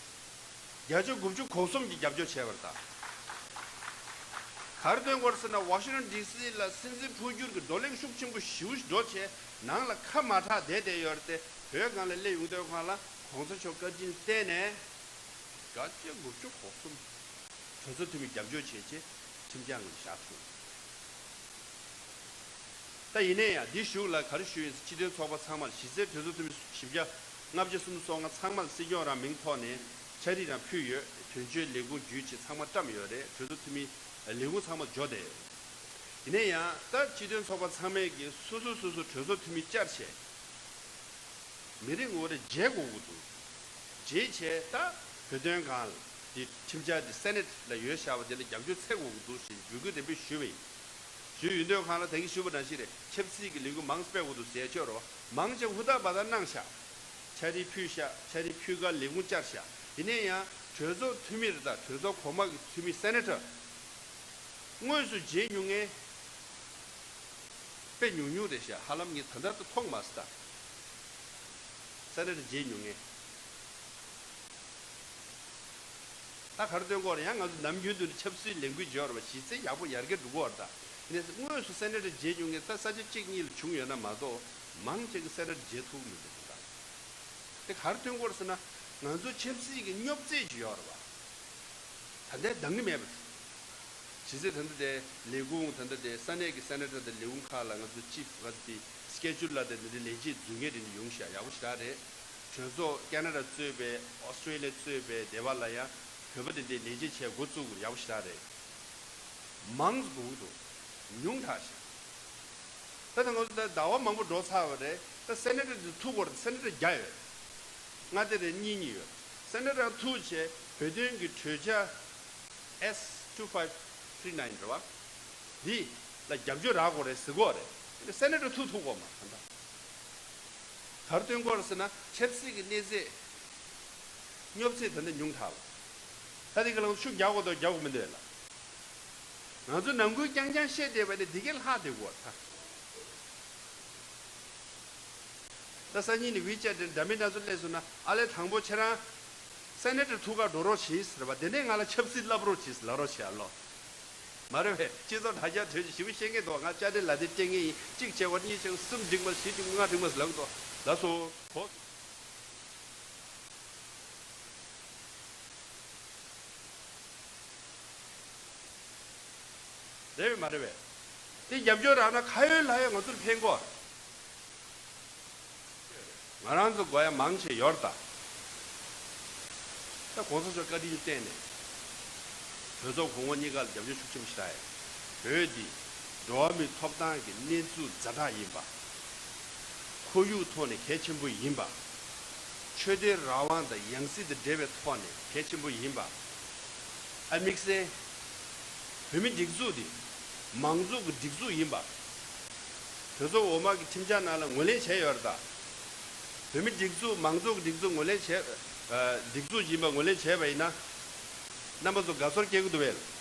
བརྒྱ་ཆ་དགུ་བཅུ་གོ་གསུམ་གྱིས་རྒྱབ་སྐྱོར་བྱས་པ་དང་། ག་རེ་སྟོན་དགོས་ཟེར་ན། ཝ་ཤིང་ཊོན་ཌི་སི་ལ་སྲིད་འཛིན་འཕོ་འགྱུར་གྱི་བགྲོ་གླེང་ཤུགས་ཆེན་པོ་ཞེ་པོ་ཞིག་འགྲོ་བྱས་ནང་ལ་ཁ་མ་གྲགས་བསྡད་བསྡད་ཡོད་རེད་དེ། བོད་སྒང་ལ་སླེབས་ཡོང་དུས་སྒང་ལ་གོང་ས་མཆོག་བཀའ་དྲིན་བརྟེན་ནས་བརྒྱ་ཆ་དགུ་བཅུ་གོ་གསུམ་གྲོས་ཚོགས་འཐུས་མི་རྒྱབ་སྐྱོར་བྱས་བྱས་ཁྲིམས་འཆར་ང་ཚོ་བཞག་ཐུབ། ད་ཡིན་ན་ཡང་འདི་གཞུག་ལ་ག་རེ་ཞུ་ཡིན་ཟེར། སྤྱི་མཐུན་ཚོགས་པ་ཚང་མར། གཞི་རྩའི་གྲོས་ཚོགས་འཐུས་མི་བཞི་བརྒྱ་ལྔ་བཅུ་སུམ་ཅུ་སོ་ལྔ་ཚང་མར་སྲིད་སྐྱོང་རང་མིང་ཐོག་ནས་ཕྱག་བྲིས་རང་ཕུལ་ཡོད། དོན་གཅོད་ལས་ཁུངས་བརྒྱུད་ཅེས་ཚང་མ་བཀྲམ་ཡོད་རེད། གྲོས་ཚོགས་འཐུས་མི་ལས་ཁུངས་ཚང་མར་འབྱོར་བསྡད་ཡོད། ཡིན་ན་ཡང་ད་སྤྱི་མཐུན་ཚོགས་པ་ཚང་མས་ཀྱི་སོ་སོ་སོ་སོ་གྲོས་ཚོགས་འཐུས་མི་བཅར་བྱས། མི་རེ་ངོ་རེ་མཇལ་དགོས་ཀྱི་འདུག་མཇལ་བྱས་ད་བོད་དོན་སྒང་ལ་འདི་ཁྲིམས་འཆར་འདི་སེ་ནེ་ཊི་ལ་ཡོད་བཞག་པ་དེ་ལ་རྒྱབ་སྐྱོར་འཚོལ་དགོས་ཀྱི་འདུག་ཞེས་འབོད་སྐུལ་དེ་འདྲ་ཞུས་པ་ཡིན། ཞུས་ཡོང་དུས་སྒང་ལ་ད་གིན་ཞུས་པ་ནང་བཞིན་རེད། ཆབ་སྲིད་ཀྱི་ལས་འགུལ་མང་ཙམ་སྤེལ་དགོས་འདུག་ཟེར་ཡ་ཅིག་ཡོད་རེད་བ། མང་ཆེ་ཧུར་ཐག་འབད་ཐག་གནང་ཤག་ཕྱག་བྲིས་ཕུལ་ཤག་ཕྱག་བྲིས་ཕུལ་ཁར་ལས་ཁུངས་བཅར་ཤག་ཡིན་ན་ཡང་གྲོས་ཚོགས་འཐུས་མི་རེད། ད་གྲོས་ཚོགས་གོང་མ་གི་འཐུས་མི་སེ་ནེ་ཊར་དངོས་སུ་མཇལ་མྱོང་མཁན་དཔེ་ཉུང་ཉུང་རེད་ཤག་ཧ་ལམ་ངས་ད་ལྟ་ད་མཐོང་མ་སོང་ད། སེ་ནེ་ཊར་མཇལ་མྱོང་མཁན། ད་ག་རེ་སྟོན་གྱི་ཡོད་རེད། ཡང་ང་ཚོ་ནམ་རྒྱུན་དུ་ནི་ཆབ་སྲིད་ལས་འགུལ་བརྗོད་རེད་བ། གཞི་རྩའི་ཡག་པོ་ཡར་རྒྱས་འགྲོ་གི་ཡོད་རེད་ད། ཡིན་ནའི་དངོས་སུ་སེ་ནེ་ཊར་མཇལ་མྱོང་མཁན་ད་ས་ཆ་གཅིག་གཉིས་ལ་བྱུང་ཡོད་ན་མ་གཏོགས་མང་ཆེ་གིས་སེ་ནེ་ཊར་མཇལ་ཐུབ་མི་འདུག་ད། དེ་ག་རེ་སྟོན་གྱི་ཡོད་རེད་ཟེར་ན། ང་ཚོ་ཆབ་སྲིད་ཀྱི་སྙོབ་རྩེད་ཅིག་ཡོད་རེད་བ། ད་ལྟའི་འདང་གི་མེད་པ་དེ། གཞི་རྩའི་ད་ལྟ་དེ་ལས་ཁུངས་ད་ལྟ་དེ་ས་གནས་ཀྱི་སེ་ནེ་ཊར་དང་ལས་ཁུངས་ཁག་ལ་ང་ཚོ་ཅིབ་ང་ཚོ་དེ་སི་ཀེ་ཇུལ་ལ་དེ་འདི་འདྲའི་ལས་བྱེད་འཛུལ་མཁན་དེ་འདྲ་ཡོང་ཤག་ཡག་པོ་ཞེ་དྲག་རེད། གྲོས་ཚོགས་ཀེ་ན་ཌ་གཙོས་པའི་ཨོ་སི་ཀྲེ་ལི་ཡ་གཙོས་པའི་སྡེ་བ་ལ་ཡང་བོད་པ་དེ་འདྲའི་ལས་བྱེད་བྱས་འགོ་བཙུགས་དགོས། ཡག་པོ་ཞེ་དྲག་རེད། མང་དགོས་ཀྱི་འདུག་ཉུང་དྲགས་ཤག་ད་ལྟ་ང་ཚོ་ད་ཟླ་བ་མང་པོ་འགྲོ་ཚར་བ་རེད། ད་སེ་ནེ་ཊར་དེ་ཐུག་གི་ཡོད་རེད། སེ་ནེ་ཊར་བརྒྱ་ཡོད། མངའ་སྡེ་རེ་གཉིས་གཉིས་ཡོད། སེ་ནེ་ཊར་ཐུག་བྱས་བོད་དོན་གྱི་གྲོས་འཆར་ཨེས་ཊུ་ཕའིབ་ཐི་རི་ནའིན་རེད་བ། འདི་ལ་རྒྱབ་སྐྱོར་རག་དགོས་རེད་ཟེར་གྱི་ཡོད་རེད། སེ་ནེ་ཊར་ཐུག་ཐུག་གི་ཡོད་མ་རེད་ད། ག་རེ་སྟོན་གྱི་ཡོད་རེད་ཟེར་ན། ཆབ་སྲིད་ཀྱི་གནས་ཚད་སྙོབ་ཚད་ད་ལྟ་ཉུང་དྲགས་ལ། ད་དེ་ག་ལ་ཤུགས་རྒྱག་དགོས་དང་རྒྱག་དགོས་མི་འདུག་ལ། ང་ཚོ་ནང་ཁུལ་རྐྱང་རྐྱང་བཤད་བསྡད་པ་ནི་འདི་གས་ལྷག་བསྡད་ཀྱི་ཡོད་རེད་ད། ད་སང་ཉིན་ནས་ཝི་ཅེ་ཊི་འདྲ་མི་སྣ་ཚོ་སླེབས་སོང་ན། ཨ་ལས། དང་པོ་ཁྱེད་རང་སེ་ནེ་ཊར་ཐུག་གར་འགྲོ་རོགས་བྱེད་ཟེར་བ། དེ་ནས་ང་ལ་ཆབ་སྲིད་བསླབ་རོགས་བྱེད་ཟེར་ལབ་རོགས་བྱེད་ཨ་ལོ། མ་རེད་པས། སྤྱི་ཚོགས་དྲ་རྒྱ་གྲོས་ཀྱི་ཞིབ་པོ་བཤད་མཁན་འདུག་ང་དཔྱ་ཁྲལ་ལ་དེ་སྤྲད་མཁན་ཡིན། གཅིག་བྱས་པ་གཉིས་བྱས་པ་གསུམ་འགྲིག་མ་བཞི་འགྲིག་མ་ལྔ་འགྲིག་མ་ཟེར་ལབ་ཀྱི་འདུག་ལགས་སོ། གོ། རེད་པས་མ་རེད་པས། དེ་རྒྱབ་སྐྱོར་རག་ན་ག་ཡོད་ལ་ཡོད་ང་ཚོར་ཕན་གོ། ང་རང་ཚོ་དགོས་ཡ་མང་ཆེ་ཡོད་རེད་ད། ད་གོང་ས་མཆོག་བཀའ་དྲིན་བརྟེན་ནས་གྲོས་ཚོགས་གོང་འོག་གཉིས་ཀ་ལ་རྒྱབ་སྐྱོར་ཤུགས་ཆེན་པོ་ཞིག་རག་ཡོད། བོད་འདི་འགྲོ་བ་མིའི་ཐོབ་ཐང་གི་གནས་ཚུལ་ཛ་དྲག་ཡིན་པ། ཁོར་ཡུག་ཐོག་ནས་གལ་ཆེན་པོ་ཡིན་པ། ཆོས་དད་རང་དབང་དང་ཡང་སྲིད་དང་འབྲེལ་བའི་ཐོག་ནས་གལ་ཆེན་པོ་ཡིན་པ། ཨ་དམིགས་བསལ་བོད་མི་སྒྲིག་འཛུགས་འདི་མང་གཙོ་གི་སྒྲིག་འཛུགས་ཡིན་པ། གྲོས་ཚོགས་འོག་མ་གི་ཁྲིམས་འཆར་ནང་ལ་ངོས་ལེན་བྱས་ཡོད་རེད་ད། བོད་མི་སྒྲིག་འཛུགས་མང་གཙོ་གི་སྒྲིག་འཛུགས་ངོས་ལེན་བྱས། ཨ། སྒྲིག་འཛུགས་ཡིན་པ་ངོས་ལེན་བྱས་པ་ཡིན་ན། རྣམ་པ་ཚོ་དགའ་ཚོར་སྐྱེ་གི་འདུག་བས།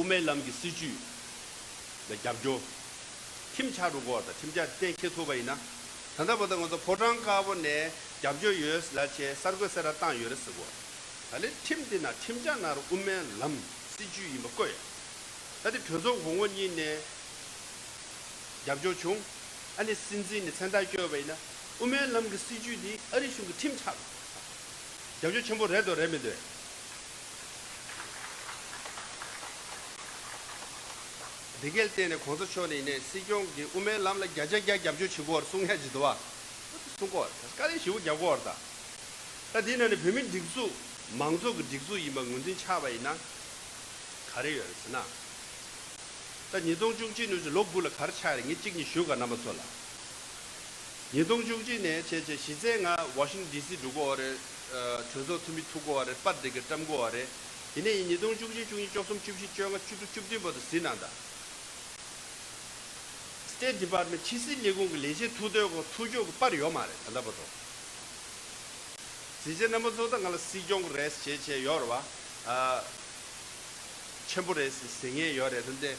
དབུ་མའི་ལམ་གྱི་སྲིད་བྱུས་ལ་རྒྱབ་སྐྱོར། ཁྲིམས་ཆགས་འགྲོ་གི་ཡོད་རེད་ད། ཁྲིམས་འཆར་གཏན་འཁེལ་ཐུབ་པ་ཡིན་ན། ད་ལྟ་བར་དུ་ང་ཚོ་ཕོ་བྲང་དཀར་པོ་ནས་རྒྱབ་སྐྱོར་ཡོད་ལབ་བྱས་གསར་འགོད་གསལ་བསྒྲགས་བཏང་ཡོད་རེད་ཟེར་གོ། ད་ལན་ཁྲིམས་དེ་ན་ཁྲིམས་འཆར་ནང་རུ་དབུ་མའི་ལམ་སྲིད་བྱུས་ཡིན་པ་བཀོད་ཡོད། ད་དེ་གྲོས་ཚོགས་གོང་འོག་གཉིས་ནས་རྒྱབ་སྐྱོར་བྱུང་། ཨ་ནི་སྲིད་འཛིན་ནས་མཚན་རྟགས་བསྐྱོན་པ་ཡིན་ན། དབུ་མའི་ལམ་གྱི་སྲིད་བྱུས་དེ་ཨ་རི་གཞུང་གི་ཁྲིམས་ཆགས་འགྲོ། རྒྱབ་སྐྱོར་ཆེན་པོ་རེད་འདོད་རེད་མི་འདོད། འདི་གའི་སྟེང་ནས་གོང་ས་མཆོག་ནས་ཡིན་ནའི་སྲིད་སྐྱོང་གིས་དབུ་མའི་ལམ་ལ་བརྒྱ་ཆ་བརྒྱ་རྒྱབ་སྐྱོར་བྱེད་དགོས་པར་གསུང་ཡ་ཅིག་འདུག་བ། གསུང་དགོས་པར་བཀའ་ལན་ཞིབ་པོ་རྒྱབ་དགོས་པར་ད། ད་འདི་ནང་ནས་བོད་མི་སྒྲིག་འཛུགས་མང་གཙོ་གི་སྒྲིག་འཛུགས་ཡིན་པ་ངོས་འཛིན་ཆགས་པ་ཡིན་ན། ག་རེ་ཡོད་རེད་ཟེར་ན། ད་ཉིས་སྟོང་བཅུ་གཅིག་ནས་བཟུང་ལོ་དགུ་ལ་ག་རེ་ཆགས་རེད། ངས་གཅིག་གཉིས་ཞུ་ག་རྣམ་པ་ཚོ་ལ། ཉིས་སྟོང་བཅུ་གཅིག་ནས་བྱས་བྱས་གཞི་རྩའི་ང་ཝ་ཤིང་ཊོན་ཌི་སི་འགྲོ་གི་ཡོད་རེད། ཨ། གྲོས་ཚོགས་འཐུས་མི་ཐུག་གི་ཡོད་རེད། པར་འདི་ག་བཀྲམ་གི་ཡོད་རེད། དེ་ནས་ཉིས་སྟོང་བཅུ་གཅིག་བཅུ་གཉིས་བཅུ་གསུམ་བཅུ་བཞི་བཅོ་ལྔ་བཅུ་དྲུག་བཅུ་བདུན་བར་དུ་གཟིགས་གནང་དང་། སི་ཊེཊ་ཌི་པཱར་མེནཊ་ཕྱི་སྲིད་ལས་ཁུངས་ཀྱི་ལས་བྱེད་ཐུག་དུས་ཀྱི་ཐུག་ཕྱོགས་ཀྱི་པར་ཡོད་མ་རེད་ད་ལྟ་བར་དུ། གཟིགས་བྱས་རྣམ་པ་ཚོ་ད་ང་ལ་སྲིད་སྐྱོང་རེད་ཟེར་བྱས་བྱས་ཡོད་རེད་བ། ཨ། ཆེན་པོ་རེད་ཟེར་ཟེར་མཁན་ཡོད་རེད། ད་འདི་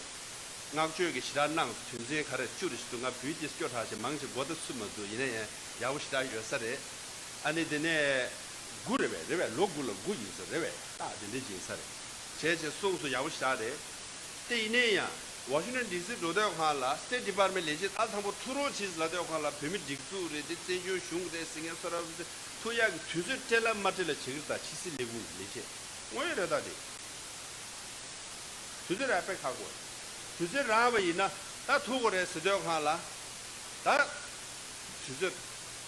བསྔགས་བརྗོད་ཀྱི་ཞེ་དྲག་གནང་། དོན་ཚན་ག་རེ་བཅུ་རེ་ཞིག་འདུག་ང་བོད་ཡིག་དེ་སྐྱོ་དྲགས་བྱས་མང་ཆེ་མགོ་ད་ཚུད་མ་འདུག་ཡིན་ན་ཡང་ཡག་པོ་ཞེ་དྲག་ཡོད་ས་རེད། ཨ་ནི་དེ་ནས་དགུ་རེད་པས། རེད་པས། ལོ་དགུ་ལ་དགུ་ཡིན་ས་རེད་པས། རྟགས་དེ་འདྲ་ཅིག་ཡིན་ས་རེད། བྱས་བྱས་གསུངས་སོ། ཡག་པོ་ཞེ་དྲག་རེད། དེ་ཡིན་ན་ཡང་ཝ་ཤིང་ཊོན་ཌི་སི་འགྲོ་དུས་སྒང་ལ་སི་ཊེཊ་ཌི་པཱར་མེནཊ་ལས་བྱེད་ཨ་དང་པོ་ཐུག་རོགས་བྱེད་ལབ་དུས་སྒང་ལ་བོད་མི་སྒྲིག་འཛུགས་རེད། དེ་བཙན་བྱོལ་གཞུང་རེད་ཟེར་མཁན་ཚོ་ར་ཐུག་ཡག་གི་དུས་ཚོད་སྤྲད་ལ་མ་སྤྲད་ལ་བྱེད་ཀྱི་རེད། ད་ཕྱི་སྲིད་ལས་ཁུངས་ལས་བྱེད་དངོས་ཡོད་རེད། ད་དེ། དུས་ཚོད་རག་དཔེ་ཁག་པོ། དུས་ཚོད་རག་པ་ཡིན་ན་ད་ཐུག་དགོས་རེད་ཟེར་དུས་སྒང་ལ། ད་དུས་ཚོད་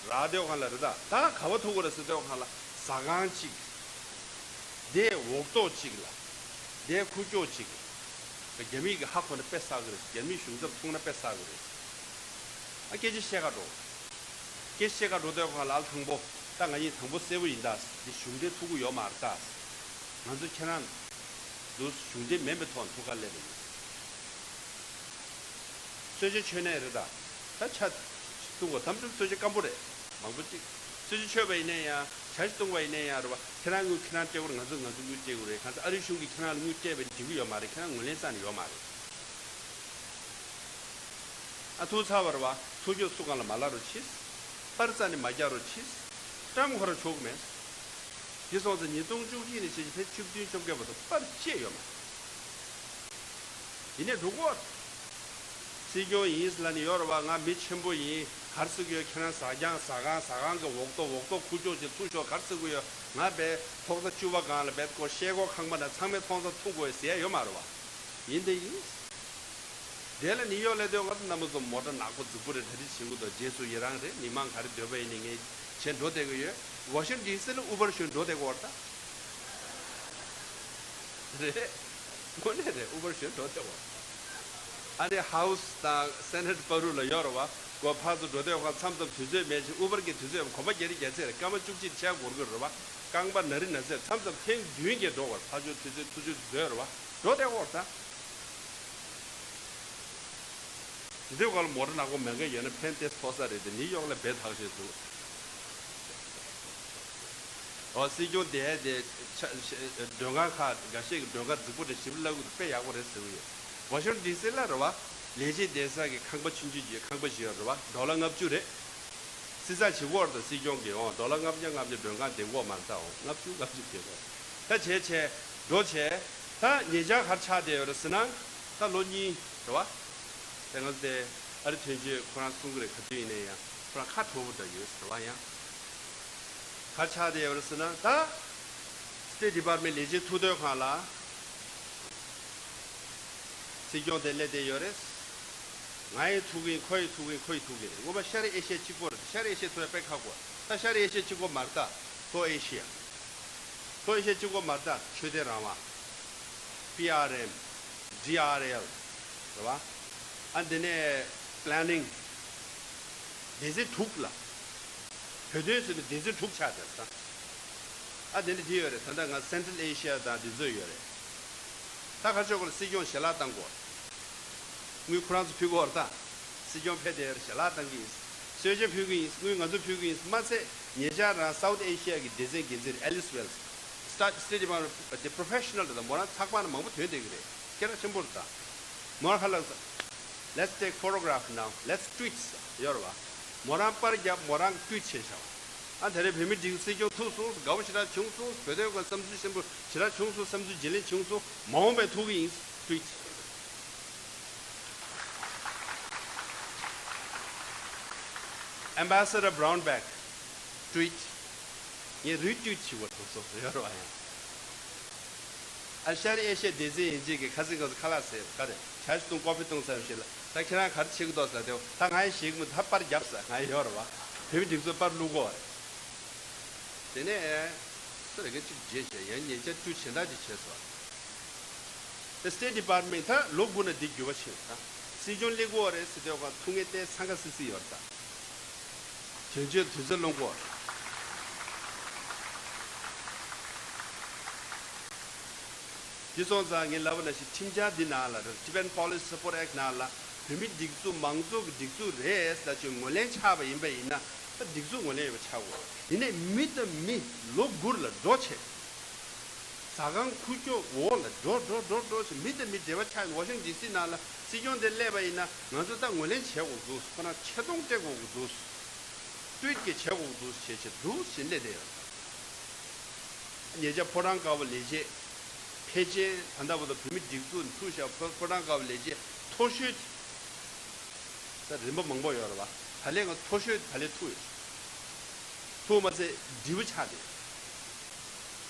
རག་དུས་སྒང་ལ་རེད། ད་ད་ག་བ་ཐུག་དགོས་རེད་ཟེར་དུས་སྒང་ལ་ཟ་ཁང་གཅིག་དེའི་འོག་ཐོག་གཅིག་ལ། དེའི་ཁུག་ཀྱོག་གཅིག་རྒྱ་མི་གིས་ཧ་གོ་ན་དཔེ་བསགས་ཀྱི་རེད། རྒྱ་མིའི་གཞུང་ཚབ་མཐོང་ན་དཔེ་བསགས་ཀྱི་རེད། ཨ། སྐད་ཆ་བཤད་ག་འགྲོ། སྐད་ཆ་བཤད་ག་འགྲོ་དུས་སྒང་ལ་ཨ་དང་པོ། ད་ང་གཉིས་དང་པོ་གསལ་པོ་ཡིན་ད། འདི་གཞུང་འབྲེལ་ཐུག་གི་ཡོད་མ་རེད་ད། ང་ཚོ་ཁྱེད་རང་འདུག་གཞུང་འབྲེལ་མིན་པའི་ཐོག་ནས་ཐུག་ག་སླེབས་པ་ཡིན། གསོལ་ཇ་མཆོད་ནའི་རེད་ད། ད་ཇ་བཏུང་བ་དམ་ཆུ་གསོལ་ཇ་སྐམ་པོ་རེད། མང་པོ་ཅིག་གསོལ་ཇ་མཆོད་པ་ཡིན་ནའི་ཡང་ཇ་ཞིག་བཏུང་བ་ཡིན་ནའི་ཡང་རེད་བ། ཁྱེད་རང་དངུལ་ཁྱེད་རང་སྤྲད་དགོས་རེད། ང་ཚོ་ང་ཚོ་དངུལ་སྤྲད་དགོས་རེད། གང་ཚེ་ཨ་རིའི་གཞུང་གིས་ཁྱེད་རང་ལ་དངུལ་སྤྲད་པ་ཡིན་ན་འགྲིག་གི་ཡོད་མ་རེད། ཁྱེད་རང་ངོས་ལེན་རྩ་ནས་ཡོད་མ་རེད། ཨ། ཐུག་ཚར་བ་རེད་བ། ཐུག་ཕྱོགས་སུ་གང་ལ་མ་ལབ་རོགས་གྱིས། པར་རྩ་ནས་མ་རྒྱག་རོགས་གྱིས། བཀྲམ་ཁོ་རང་ཆོག་གི་མེད། དེ་སོང་ཙང་ཉིས་སྟོང་བཅུ་གཅིག་ནས་བྱས་བྱས་ཕྱི་ལོ་བཅུ་བདུན་བཅོ་བརྒྱད་བར་དུ་པར་བཅད་ཡོད་མ་རེད། ཡིན་ནའི་འགྲོ་གི་ཡོད་རེད། སྲིད་སྐྱོང་ཡིན་ཟེར་ལབ་ནས་ཡོད་རེད་བ། ང་མི་ཆེན་པོ་ཡིན། ག་རེ་ཟེར་གི་ཡོད། ཁྱེད་རང་ཟ་ཁང་ཟ་ཁང་ཟ་ཁང་གི་འོག་ཐོག་འོག་ཐོག་ཁུག་ཀྱོག་ཅིག་ཐུག་ཤོག་ག་རེ་ཟེར་གི་ཡོད། ང་བས་ཐོག་ས་བཅུ་པ་སྒང་ལ་བས་ཀོ་ཤེལ་སྒོ་ཁང་པ་ནང་ཚང་མས་མཐོང་ས་ཐུག་དགོས་ཟེར་ཡ་ཡོད་མ་རེད་བ། ཡིན་དེ་ཡིན། དེ་ལ་ནིའུ་ཡོག་སླེབས་དུས་ང་ཚོ་རྣམ་པ་ཚོ་མོ་ཊ་ནག་པོ་རྫིག་པོ་རེད། ད་རེས་བྱེད་དགོས་འདུག་རྗེས་སུ་ཡི་རང་རེད། མི་མང་ག་རེ་འདོད་པ་ཡིན་ནའི་ངས་བྱས་འགྲོ་བསྡད་ཀྱི་ཡོད། ཝ་ཤིང་ཊོན་ཌི་སི་ལ་ཨུ་བར་ཞོན་འགྲོ་བསྡད་ཀྱི་ཡོད་རེད་ད། རེད། དངོས་གནས་རེད། ཨུ་བར་ཞོན་འགྲོ་བསྡད་ཀྱི་ཡོད་རེད། ཨ་ནི་ཧའུ་སི་དང་སེ་ནེ་ཊི་བར་དུ་ལ་ཡོད་རེད་བ། གོ་ཕར་ཚུར་འགྲོ་བསྡད་ཡོད་ཁ་མཚམས་མཚམས་དུས་ཚོད་མེད་ཅིང་ཨུ་བར་གྱི་དུས་ཚོད་གོམ་པ་བརྒྱ་རེ་བརྒྱ་ཚད་རེད། སྐར་མ་བཅུ་གཅིག་ཆགས་འགོར་གྱི་རེད་བ། རྐང་པ་ན་རི་ན་ཚད་མཚམས་མཚམས་ཐེངས་བདུན་བརྒྱད་འགྲོ་བར་ཕར་ཕྱོགས་དུས་ཚོད་ཐུག་ཚོད་དུས་ཚོད་རེད་བ། འགྲོ་བསྡད་ཀྱི་ཡོད་རེད་ད། འདི་ག་ལ་མོ་ཊ་ནག་པོ་མེད་མཁན་ཡོད་ན་ཕན་ཏེ་མཐོ་ས་རེད་དེ། ནིའུ་ཡོག་ལ་བས་ཐག་ཆོད་འདུག་ཨོ། སྲིད་སྐྱོང་དེ་དེ་ཆ་མགྲོན་ཁང་ཁག་འགའ་ཤས་ཀྱི་མགྲོན་ཁང་རྫིག་པོ་དེ་ཞིབ་བླ་གུ་དེ་དཔེ་ཡག་པོ་རེད་ཟེར་གི་ཡོད། ཝ་ཤིང་ཊོན་ཌི་སི་ལ་རེད་བ། ལས་བྱེད་བསྡད་ས་གི་ཁང་པ་ཆུང་ཆུང་གི་ཁང་པ་ཞིག་ཡོད་རེད་བ། ཌོ་ལར་ལྔ་བཅུ་རེད། སྲིད་ཚགས་བྱེད་ཀྱི་ཡོད་རེད་དོ། སྲིད་སྐྱོང་གིས་ཨོ་ཌོ་ལར་ལྔ་བརྒྱ་ལྔ་བརྒྱ་མགྲོན་ཁང་འདེམས་ཀྱི་ཡོད་མ་རེད་ད། ཨོ་ལྔ་བཅུ་ལྔ་བཅུ་བྱེད་དགོས། ད་བྱས་བྱས་འགྲོ་བྱས། ད་ཉེ་ཆར་ག་རེ་ཆགས་བསྡད་ཡོད་རེད་ཟེར་ན། ད་ལོ་གཉིས་རེད་བ། དེ་སྔ་དེ་ཨ་རི་དོན་གཅོད་ཁོ་རང་གསུང་གི་རེད། ག་དུས་ཡིན་ནའི་ཡང་ཁོ་རང་ཁ་དྲོ་པོ་འདྲ་ཡོད་ཟེར་བ། ཡང་ག་རེ་ཆགས་བསྡད་ཡོད་རེད་ཟེར་ན། ད་སི་ཊེཊ་ཌི་པཱར་མེནཊ་ལས་བྱེད་ཐུག་དུས་སྒང་ལ། སྲིད་སྐྱོང་དེ་སླེབས་བསྡད་ཡོད་རེད། ང་ཡི་ཐུག་གིན་ཁོ་ཡི་ཐུག་གིན་ཁོ་ཡི་ཐུག་གིན་རེད། སྔོན་མ་ཤར་ཨེ་ཤི་ཡ་གཅིག་པོ་རེད། ཤར་ཨེ་ཤི་ཡ་ཐུག་ཡ་དཔེ་ཁག་པོ་རེད། ད་ཤར་ཨེ་ཤི་ཡ་གཅིག་པོ་མ་རེད་ད། ལྷོ་ཨེ་ཤི་ཡ། ལྷོ་ཨེ་ཤི་ཡ་གཅིག་པོ་མ་རེད་ད། ཆོས་དད་རང་དབང་། པི་ཨར་ཨེམ། ཌི་ཨར་ཨེལ། རེད་བ། ཨ་འདི་ནས་པི་ལེ་ནིང་། སྡེ་ཚན་དྲུག་ལ། བོད་དོན་ཟེར་ནས་སྡེ་ཚན་དྲུག་ཆགས་བསྡད་ད། ཨ་དེ་འདྲ་དེ་ཡོད་རེད། ད་ལྟ་ང་སེན་ཊ་རལ་ཨེ་ཤི་ཡ་དང་དེ་ཚོ་ཡོད་རེད། ད་ག་ཆོག་གོ་ལ་སྲིད་སྐྱོང་ཞལ་ལག་བཏང་དགོས། དངུལ་ཁོ་རང་ཚོ་ཕུལ་དགོས་རེད་ད། སྲིད་སྐྱོང་ཕེབས་དེར་ཞལ་ལག་བཏང་གི་ཡིན། གསོལ་ཇ་ཕུལ་གི་ཡིན། དངུལ་ང་ཚོ་ཕུལ་གི་ཡིན་མ་ཚད། ཉེ་ཆར་རང་སའུ་ཐི་ཨེ་ཤི་ཡ་གི་སྡེ་ཚན་འགན་འཛིན་ཨེ་ལིས་ཝེལ་སི། སི་ཊེ་ཊི་ཌི་པར་མེན་ཊི་དེ་པོ་རོ་ཕེ་ཤི་ནལ་རེད་ད། མོ་རང་ཚགས་པར་ནང་མང་པོ་ཐོན་བསྡད་ཀྱི་རེད། སྐད་གྲགས་ཆེན་པོ་རེད་ད། མོ་རང་ཁ་ལག་ས། Let's take photograph now. Let's tweet. ཡོད་རེད་བ། མོ་རང་པར་བརྒྱབ། མོ་རང་ཊུ་ཝིཊ་བྱས་བཞག་ཨ་དེ་རིང་བོད་མི་སྒྲིག་སྲིད་སྐྱོང་ཐུག་སོང་། དགའ་པོ་ཞེ་དྲག་བྱུང་སོང་། བོད་དོན་སྐོར་བསམ་ཚུལ་ཆེན་པོ་ཞེ་དྲག་བྱུང་སོང་། བསམ་ཚུལ་བརྗེ་ལེན་བྱུང་སོང་། མ་འོངས་པའི་ཐུག་གི་ཡིན། ཊུ་ཝིཊ། Ambassador Brownback ཊུ་ཝིཊ། ངས་རི་ཊུ་ཝིཊ་བྱེད་དགོས་དང་སོགས་ཡོད་རེད་བ་ཡང་། ཨ་ཤར་ཨེ་ཤི་ཡ་སྡེ་ཚན་ཡིན་གཅིག་གི་ཁ་སང་ཁ་སང་ཁ་ལག་ཟས་ག་རེ་ཇ་ཞིག་བཏུང་ཀོ་ཕི་བཏུང་ཙམ་ཞིག་ལ། ད་ཁྱེད་རང་ག་རེ་བྱེད་ཀྱི་འདུག་ཟེར་དེ། ད་ང་ཡང་ཞིག་མི་ད་པར་རྒྱབ་ཟེར་ང་ཡོད་རེད་བ། བོད་མི་སྒྲིག་འཛུགས་པར་བླུག་གོ་རེད། དེ་ནས་སུ་རེ་ག་གཅིག་བརྗེད་བྱས་ཡང་ཉེ་ཆར་ཊུ་ཝིཊ་གཞན་དག་ཅིག་བྱས་སོང་། The State Department ད་ལོ་དགུ་ན་འདི་འགྱུར་བ་ཕྱིན་ད། སྲིད་སྐྱོང་སླེབས་ཀྱི་ཡོད་རེད་ཟེར་དུས་ཀ་ཐུག་ངེས་ཏེ་འཚང་ཁ་སིག་སིག་ཡོད་རེད་ད། དོན་གཅོད་དུས་ཚོད་སློང་གོ། འདི་སོང་ཙང་ངས་ལབ་པ་ནང་བཞིན་ཁྲིམས་འཆར་འདི་ནང་ལ་རེད། Tibetan Policy Support Act ནང་ལ་བོད་མི་སྒྲིག་འཛུགས་མང་གཙོ་གི་སྒྲིག་འཛུགས་རེད་ཟེར་ཅིག་ངོས་ལེན་ཆགས་པ་ཡིན་པ་ཡིན་ན། ད་སྒྲིག་འཛུགས་ངོས་ལེན་ཡོད་པ་ཆགས་དགོས། ཡིན་ནའི་མི་དང་མི་ལོ་དགུ་ལ་འགྲོ་བྱས། ཟ་ཁང་ཁུག་ཀྱོག་འོག་ལ་འགྲོ་འགྲོ་འགྲོ་འགྲོ་ཞེས་མི་དང་མི་འབྲེལ་བ་ཆགས། ཝ་ཤིང་ཌི་སི་ནང་ལ་སྲིད་སྐྱོང་དེ་སླེབས་པ་ཡིན་ན་ང་ཚོ་ད་ངོས་ལེན་བྱེད་དགོས་འདུག་ཁོ་རང་ཆེ་མཐོང་སྤྲད་དགོས་འདུག་ཊུ་ཝིཊ་གི་བྱེད་དགོས་འདུག་ཞེས་བྱེད་འདུག་ཞེས་སླེབས་བསྡད་ཡོད། ཉེ་ཆར་ཕོ་བྲང་དཀར་པོ་ལས་བྱེད་ཕལ་ཆེར་ད་ལྟ་བར་དུ་བོད་མི་སྒྲིག་འཛུགས་ནས་ཐུག་བཞག་ཕོ་ཕོ་བྲང་དཀར་པོ་ལས་བྱེད་མཐོ་ཤོས་དེ་ད་རིམ་པ་མང་པོ་ཡོད་རེད་བ། ད་ལན་ང་མཐོ་ཤོས་ད་ལན་ཐུག་ཡོད། ཐུག་མ་ཚད་འབྲས་བུ་ཆགས་བསྡད།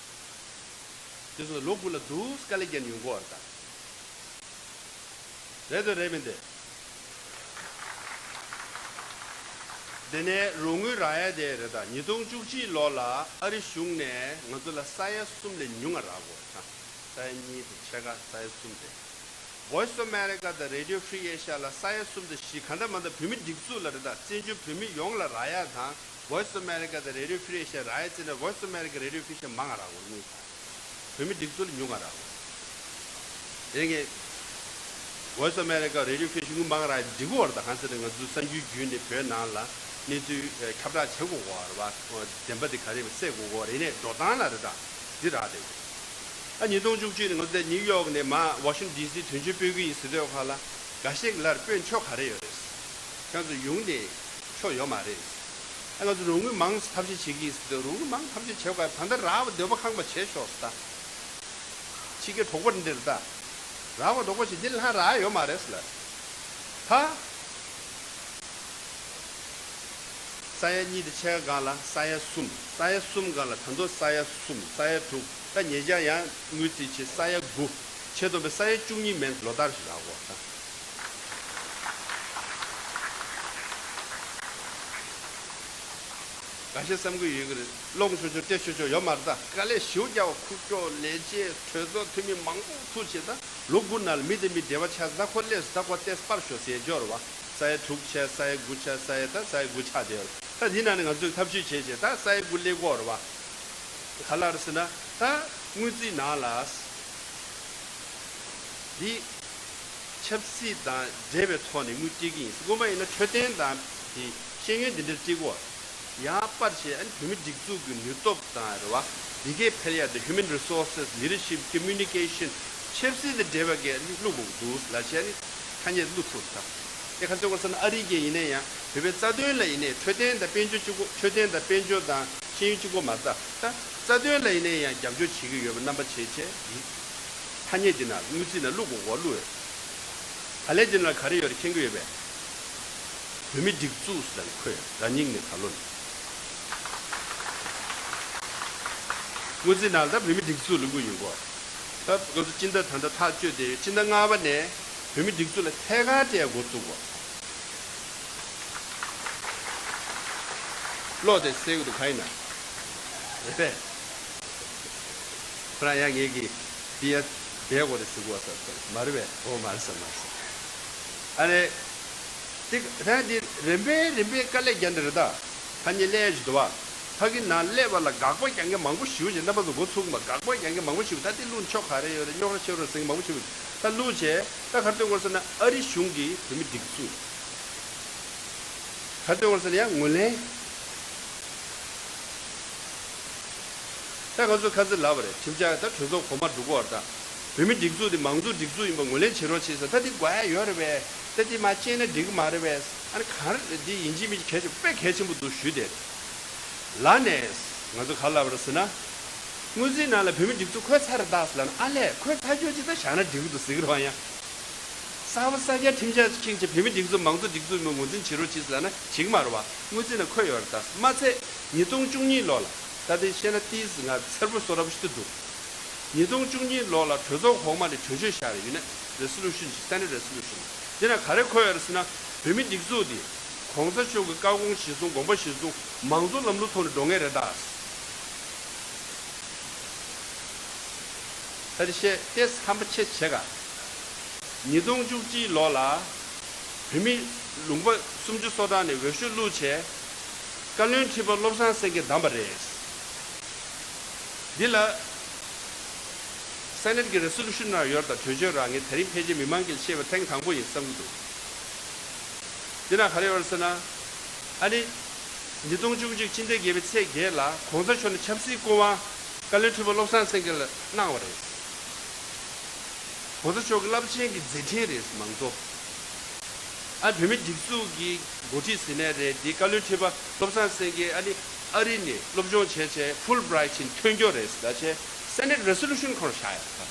དེ་ཚོ་ལོ་དགུ་ལ་འདུག་དཀའ་ལས་བརྒྱབ་ནས་ཡོང་གི་ཡོད་རེད་ད། རེད་དོ་རེད་མིན་ཏེ། དེ་ནས་རོགས་དངུལ་རག་ཡ་དེ་རེད་ད། ཉིས་སྟོང་བཅུ་གཅིག་ལོ་ལ་ཨ་རི་གཞུང་ནས་ང་ཚོ་ལ་ས་ཡ་གསུམ་ལས་ཉུང་ང་རག་གོ་ད། ས་ཡ་གཉིས་དང་ཕྱེད་ཀ་ས་ཡ་གསུམ་དེ། Voice of America དང་Radio Free Asia ལ་ས་ཡ་གསུམ་དང་བཞི་གང་འདྲ་མ་འདྲ་བོད་མི་སྒྲིག་འཛུགས་ལ་རེད་ད། བཙན་བྱོལ་བོད་མི་ཡོངས་ལ་རག་ཡ་དང་། Voice of America དང་Radio Free Asia རག་ཡ་བརྩིས་ན་Voice of America Radio Free Asia མང་ང་རག་གོ་དངུལ་ད། བོད་མི་སྒྲིག་འཛུགས་ལ་ཉུང་ང་རག་གོ། དེ་གས་Voice of America Radio Free Asia དངུལ་མང་ང་རག་ཡ་འགྲིག་གོ་བར་ད། གང་ཟེར་ན་ང་ཚོ་གསར་འགྱུར་བརྒྱུད་ནས་བོད་ནང་ལ་གནས་ཚུལ་ཁྱབ་བསྒྲགས་བྱེད་དགོས་གོ་བར་བ། བདེན་པ་དེ་ག་རེ་ཡིན་པ་གསལ་དགོས་གོ་བར་ཡིན་ནའི་འགྲོ་སྟངས་ལ་རེད་ད། འདི་རག་དེ། ཨ་ཉིས་སྟོང་བཅུ་གཅིག་ནས་ང་ཚོ་ནིའུ་ཡོག་ནས་མ་ཝ་ཤིང་ཌི་སི་དོན་གཅོད་སྤོས་ཀྱི་ཡིན་ཟེར་དུས་ཁ་ལ་འགའ་ཤས་ལར་སྤོས་ཆོག་ག་རེ་ཡོད་རེད། ཁྱེད་ཚོ་ཡོང་ནས་ཆོག་ཡོད་མ་རེད། ཨ་ང་ཚོ་རོགས་དངུལ་མང་ཐབས་ཤེས་བྱེད་ཀྱི་ཡིན་ཟེར་དུས་རོགས་དངུལ་མང་ཐབས་ཤེས་བྱེད་དགོས། ད་ལྟ་རག་པ་འདོད་པ་ཁེངས་པ་བྱེད་ཤོག་ཟེར་ད། ཕྱི་རྒྱལ་གྲོགས་པོ་འདིར་ད། རག་པ་གྲོགས་པོ་ཞིག་འདི་ལྷ་རག་ཡོད་མ་རེད་ཟེར་ལ། ད། ས་ཡ་གཉིས་དང་ཕྱེད་ཀ་སྒང་ལ་ས་ཡ་གསུམ། ས་ཡ་གསུམ་སྒང་ལ་ད་དུང་ས་ཡ་གསུམ། ས་ཡ་དྲུག་ད་ཉེ་ཆར་ཡང་དངུལ་རྩིས་བྱས་ས་ཡ་དགུ། ཆེད་དུ་པའི་ས་ཡ་བཅུ་གཉིས་མན་ལོ་ལྟར་ཞིག་རག་གོ་ད། འགའ་ཤས་བསམ་གྱི་ཡོད་ཀྱི་རེད། སློང་ཆོག་ཆོག་སྤྲད་ཆོག་ཆོག་ཡོད་མ་རེད་ད། དཀའ་ལས་ཞེ་པོ་རྒྱག་པ། ཁུག་ཀྱོག་ལས་བྱེད་གྲོས་ཚོགས་འཐུས་མི་མང་པོ་ཐུག་བྱས་ད། ལོ་དགུ་ནང་ལ་མི་དང་མི་འབྲེལ་བ་ཆགས་ད་ཁོ་སླེབས་སོང་། ད་ཁོ་ཏེས་པར་ཤོག་ཟེར་འབྱོར་བ། ས་ཡ་དྲུག་ཆགས། ས་ཡ་དགུ་ཆགས། ས་ཡ་ད་ས་ཡ་དགུ་ཆགས་བསྡད་ཡོད། ད་འདི་ནང་ནས་ང་ཚོས་ཐབས་ཤེས་བྱས་བྱས་ད་ས་ཡ་དགུ་སླེབས་ཀྱི་ཡོད་རེད་བ། ག་ལ་རེད་ཟེར་ན་ད་དངུལ་རྩིས་ནང་ལ། འདི་ཆབ་སྲིད་དང་འབྲེལ་བའི་ཐོག་ནས་དངུལ་སྤྲད་ཀྱི་ཡིན། སྔོན་མ་ཡིན་ན་འཕྲོད་བསྟེན་དང་དེ་ཤེས་ཡོན་དེ་འདྲར་སྤྲད་ཀྱི་ཡོད། ཡང་པར་བྱས་ཨ་ནི་བོད་མི་སྒྲིག་འཛུགས་ཀྱི་ནུས་སྟོབས་དང་རེད་བ། འདི་གའི་འཕེལ་ཡ་དེ་Human Resources, Leadership, Communication ཆབ་སྲིད་དང་འབྲེལ་བ་གས་ཨ་ནི་བླུག་དགོས་འདུག་ལ་བྱས་ཨ་ནི་ཐ་སྙད་བླུག་ཐུབ་ད། དེ་ག་ཚོད་གོ་ས་ན་ཨ་རི་གས་ཡིན་ན་ཡང་བོད་པའི་རྩ་དོན་ལ་ཡིན་ནའི་འཕྲོད་བསྟེན་དང་དཔལ་འབྱོར་གཅིག་པོ། འཕྲོད་བསྟེན་དང་དཔལ་འབྱོར་དང་ཤེས་ཡོན་གཅིག་པོ་མ་རེད་ད། ད་རྩ་དོན་ལ་ཡིན་ནའི་ཡང་རྒྱབ་སྐྱོར་བྱེད་ཀྱི་ཡོད་པ་རྣམ་པ་བྱས་བྱས་འདི། ཐ་སྙད་འདི་ན་དངུལ་རྩིས་ན་བླུག་དགོས་གོ་བླུག་ཡོད། ད་ལན་འདི་ན་ག་རེ་ཡོད་རེད་མཁྱེན་གྱི་ཡོད་པས། བོད་མི་སྒྲིག་འཛུགས་ཟེར་ཁོས་ར་སྙིང་ནས་ད་ལོ་ནས། དངུལ་རྩིས་ནང་ད་བོད་མི་སྒྲིག་འཛུགས་ལུགས་ཡིན་གོ། ད་ང་ཚོ་སྤྱི་ཟླ་ད་ལྟ་ཐག་གཅོད་དེ་སྤྱི་ཟླ་ལྔ་པ་ནས་བོད་མི་སྒྲིག་འཛུགས་ལ་ཐད་ཀར་སྤྲད་འགོ་བཙུགས་གོ། བློ་དེ་གསལ་གི་འདུག་ག་ཡིན་ན། རེད་པས། ཁོ་རང་ཡང་ངེད་ཀྱིས་འདི་ཡ་བསྡད་དགོས་རེད་ཟེར་གོ་ཟེར། མ་རེད་པས། འོ་མ་རེད་ཟེར། མ་རེད་ཟེར། ཨ་ནི། དེ་ད་འདི་རིམ་པས་རིམ་པས་དཀའ་ལས་རྒྱག་འདི་རེད་ད། ཕ་གི་སླེབས་ཞིག་འདུག་བ། ཕ་གི་ནང་སླེབས་པ་ལ་དགག་པ་རྒྱག་མཁན་མང་པོ་ཞིག་ཅིག་རྣམ་པ་ཚོ་འགོ་ཚུགས་མ། དགག་པ་རྒྱག་མཁན་མང་པོ་ཞིག་ད་དེ་བླུག་ཆོག་ག་རེ་ཡོད་རེད། རྙོག་དྲ་ཆེ་རུ་ཟེར་མཁན་མང་པོ་ཞིག་ད་བླུག་བྱས་ད་ག་རེ་སྟོན་དགོས་ཟེར་ན། ཨ་རི་གཞུང་གིས་བོད་མི་སྒྲིག་འཛུགས། ག་རེ་སྟོན་དགོས་ཟེར་ན་ཡང་ངོས་ལེན། ད་ང་ཚོ་ཁ་སང་ལབ་པ་རེད། ཁྲིམས་འཆར་ད་གྲོས་ཚོགས་གོང་མ་འགྲོ་གི་ཡོད་རེད་ད། བོད་མི་སྒྲིག་འཛུགས་དེ་མང་གཙོ་སྒྲིག་འཛུགས་ཡིན་པ་ངོས་ལེན་བྱེད་རོགས་བྱེད་ཟེར། ད་དེ་དགོས་ཡ་ཡོད་རེད་པས། ད་དེ་མར་བཅད་ན་འགྲིག་གི་མ་རེད་པས། ཨ་ནི་གང་རེད། དེ་ཡིན་གཅིག་མིན་གཅིག་གལ་ཆེ་དཔེ་གལ་ཆེན་པོ་འདུག་ཞུས་ཏེ། ལ་ནས་ང་ཚོ་ག་རེ་ལབ་པ་རེད་ཟེར་ན། སྔོན་རྩིས་ནང་ལ་བོད་མི་སྒྲིག་འཛུགས་འཁོད་ཚར་རེད་ད་ཟེར་ལབ་ན། ཨ་ལས་འཁོད་ཚར་ཁྱོད་ཅིག་ད་བཞག་ན་འགྲིག་གི་འདུག་ཟེར་གི་རེད་པ། ཡང་གསར་པ་གསར་རྐྱང་ཁྲིམས་འཆར་ཁེངས་བྱས་བོད་མི་སྒྲིག་འཛུགས་མང་གཙོ་སྒྲིག་འཛུགས་ཡིན་པ་ངོས་འཛིན་བྱེད་རོགས་གྱིས་ཟེར་ལབ་ན་བྱེད་ཀྱི་མ་རེད་པ། སྔོན་རྩིས་ནང་འཁོད་ཡོད་རེད་ད། མ་ཚད་ཉིས་སྟོང་བཅུ་གཉིས་ལོ་ལ། ད་དེ་བཤད་ན་ཏིས་ང་འཚེར་པོ་བཟོ་འདྲ་པོ་ཞིག་ཏུ་འདུག་ཉིས་སྟོང་བཅུ་གཉིས་ལོ་ལ་གྲོས་ཚོགས་གོང་མ་ནས་གྲོས་ཆོད་བཞག་རེད། ཡུ་ནེ་རེ་སོ་ལུ་ཤན་ཞིག Senate resolution། དེ་ན་ག་རེ་འཁོད་ཡོད་རེད་ཟེར་ན། བོད་མི་སྒྲིག་འཛུགས་འདི་གོང་ས་མཆོག་གི་བཀའ་དགོངས་གཞིར་བཟུང་། དགོངས་པ་གཞིར་བཟུང་མང་གཙོ་ལམ་ལུགས་ཐོག་ནས་འགྲོ་ངེས་རེད་ད། ད་དེ་བཤད་ཏེ་ཧམ་པ་ཆེ་བྱེད་ག་ཉིས་སྟོང་བཅུ་གཅིག་ལོ་ལ་བོད་མི་ལུང་པ་སུམ་ཅུ་སོ་གྲངས་ནས་འོས་ཤོག་བླུགས་བྱས། བཀའ་བློན་ཁྲི་པ་བློ་བཟང་སེང་གེ་བདམས་པ་རེད། འདི་ལ་Senate་གི་resolution་རང་ཡོད་རེད་ད། གྲོས་ཆོད་རང་ངས་དེ་རིང་ཕལ་ཆེར་མི་མང་གིས་ཤེས་པ་ཐེངས་དང་པོ་ཡིན་བསམ་གྱི་འདུག་འདི་ན་ག་རེ་ཡོད་རེད་ཟེར་ན། ཨ་ནི། ཉིས་སྟོང་བཅུ་གཅིག་ཕྱི་ཟླ་བརྒྱད་པའི་ཚེས་བརྒྱད་ལ་གོང་ས་མཆོག་ནས་ཆབ་སྲིད་སྐུ་དབང་བཀའ་བློན་ཁྲི་པ་བློ་བཟང་སེང་གེ་ལ་གནང་བ་རེད། གོང་ས་མཆོག་གི་རླབས་ཆེན་གྱི་མཛད་འཕྲིན་རེད། མང་གཙོ། ཨ་བོད་མི་སྒྲིག་འཛུགས་ཀྱི་འགོ་ཁྲིད་ཟེར་ནའི་རེད། འདི་བཀའ་བློན་ཁྲི་པ་བློ་བཟང་སེང་གེ་ཨ་ནི་ཨ་རི་ནས་སློབ་སྦྱོང་བྱས་བྱས་Fulbright་ནས་ཐོན་རྒྱུ་རེད་ཟེར་བྱས་Senate resolution་ཁོ་རང་བཞག་ཡོད་ད།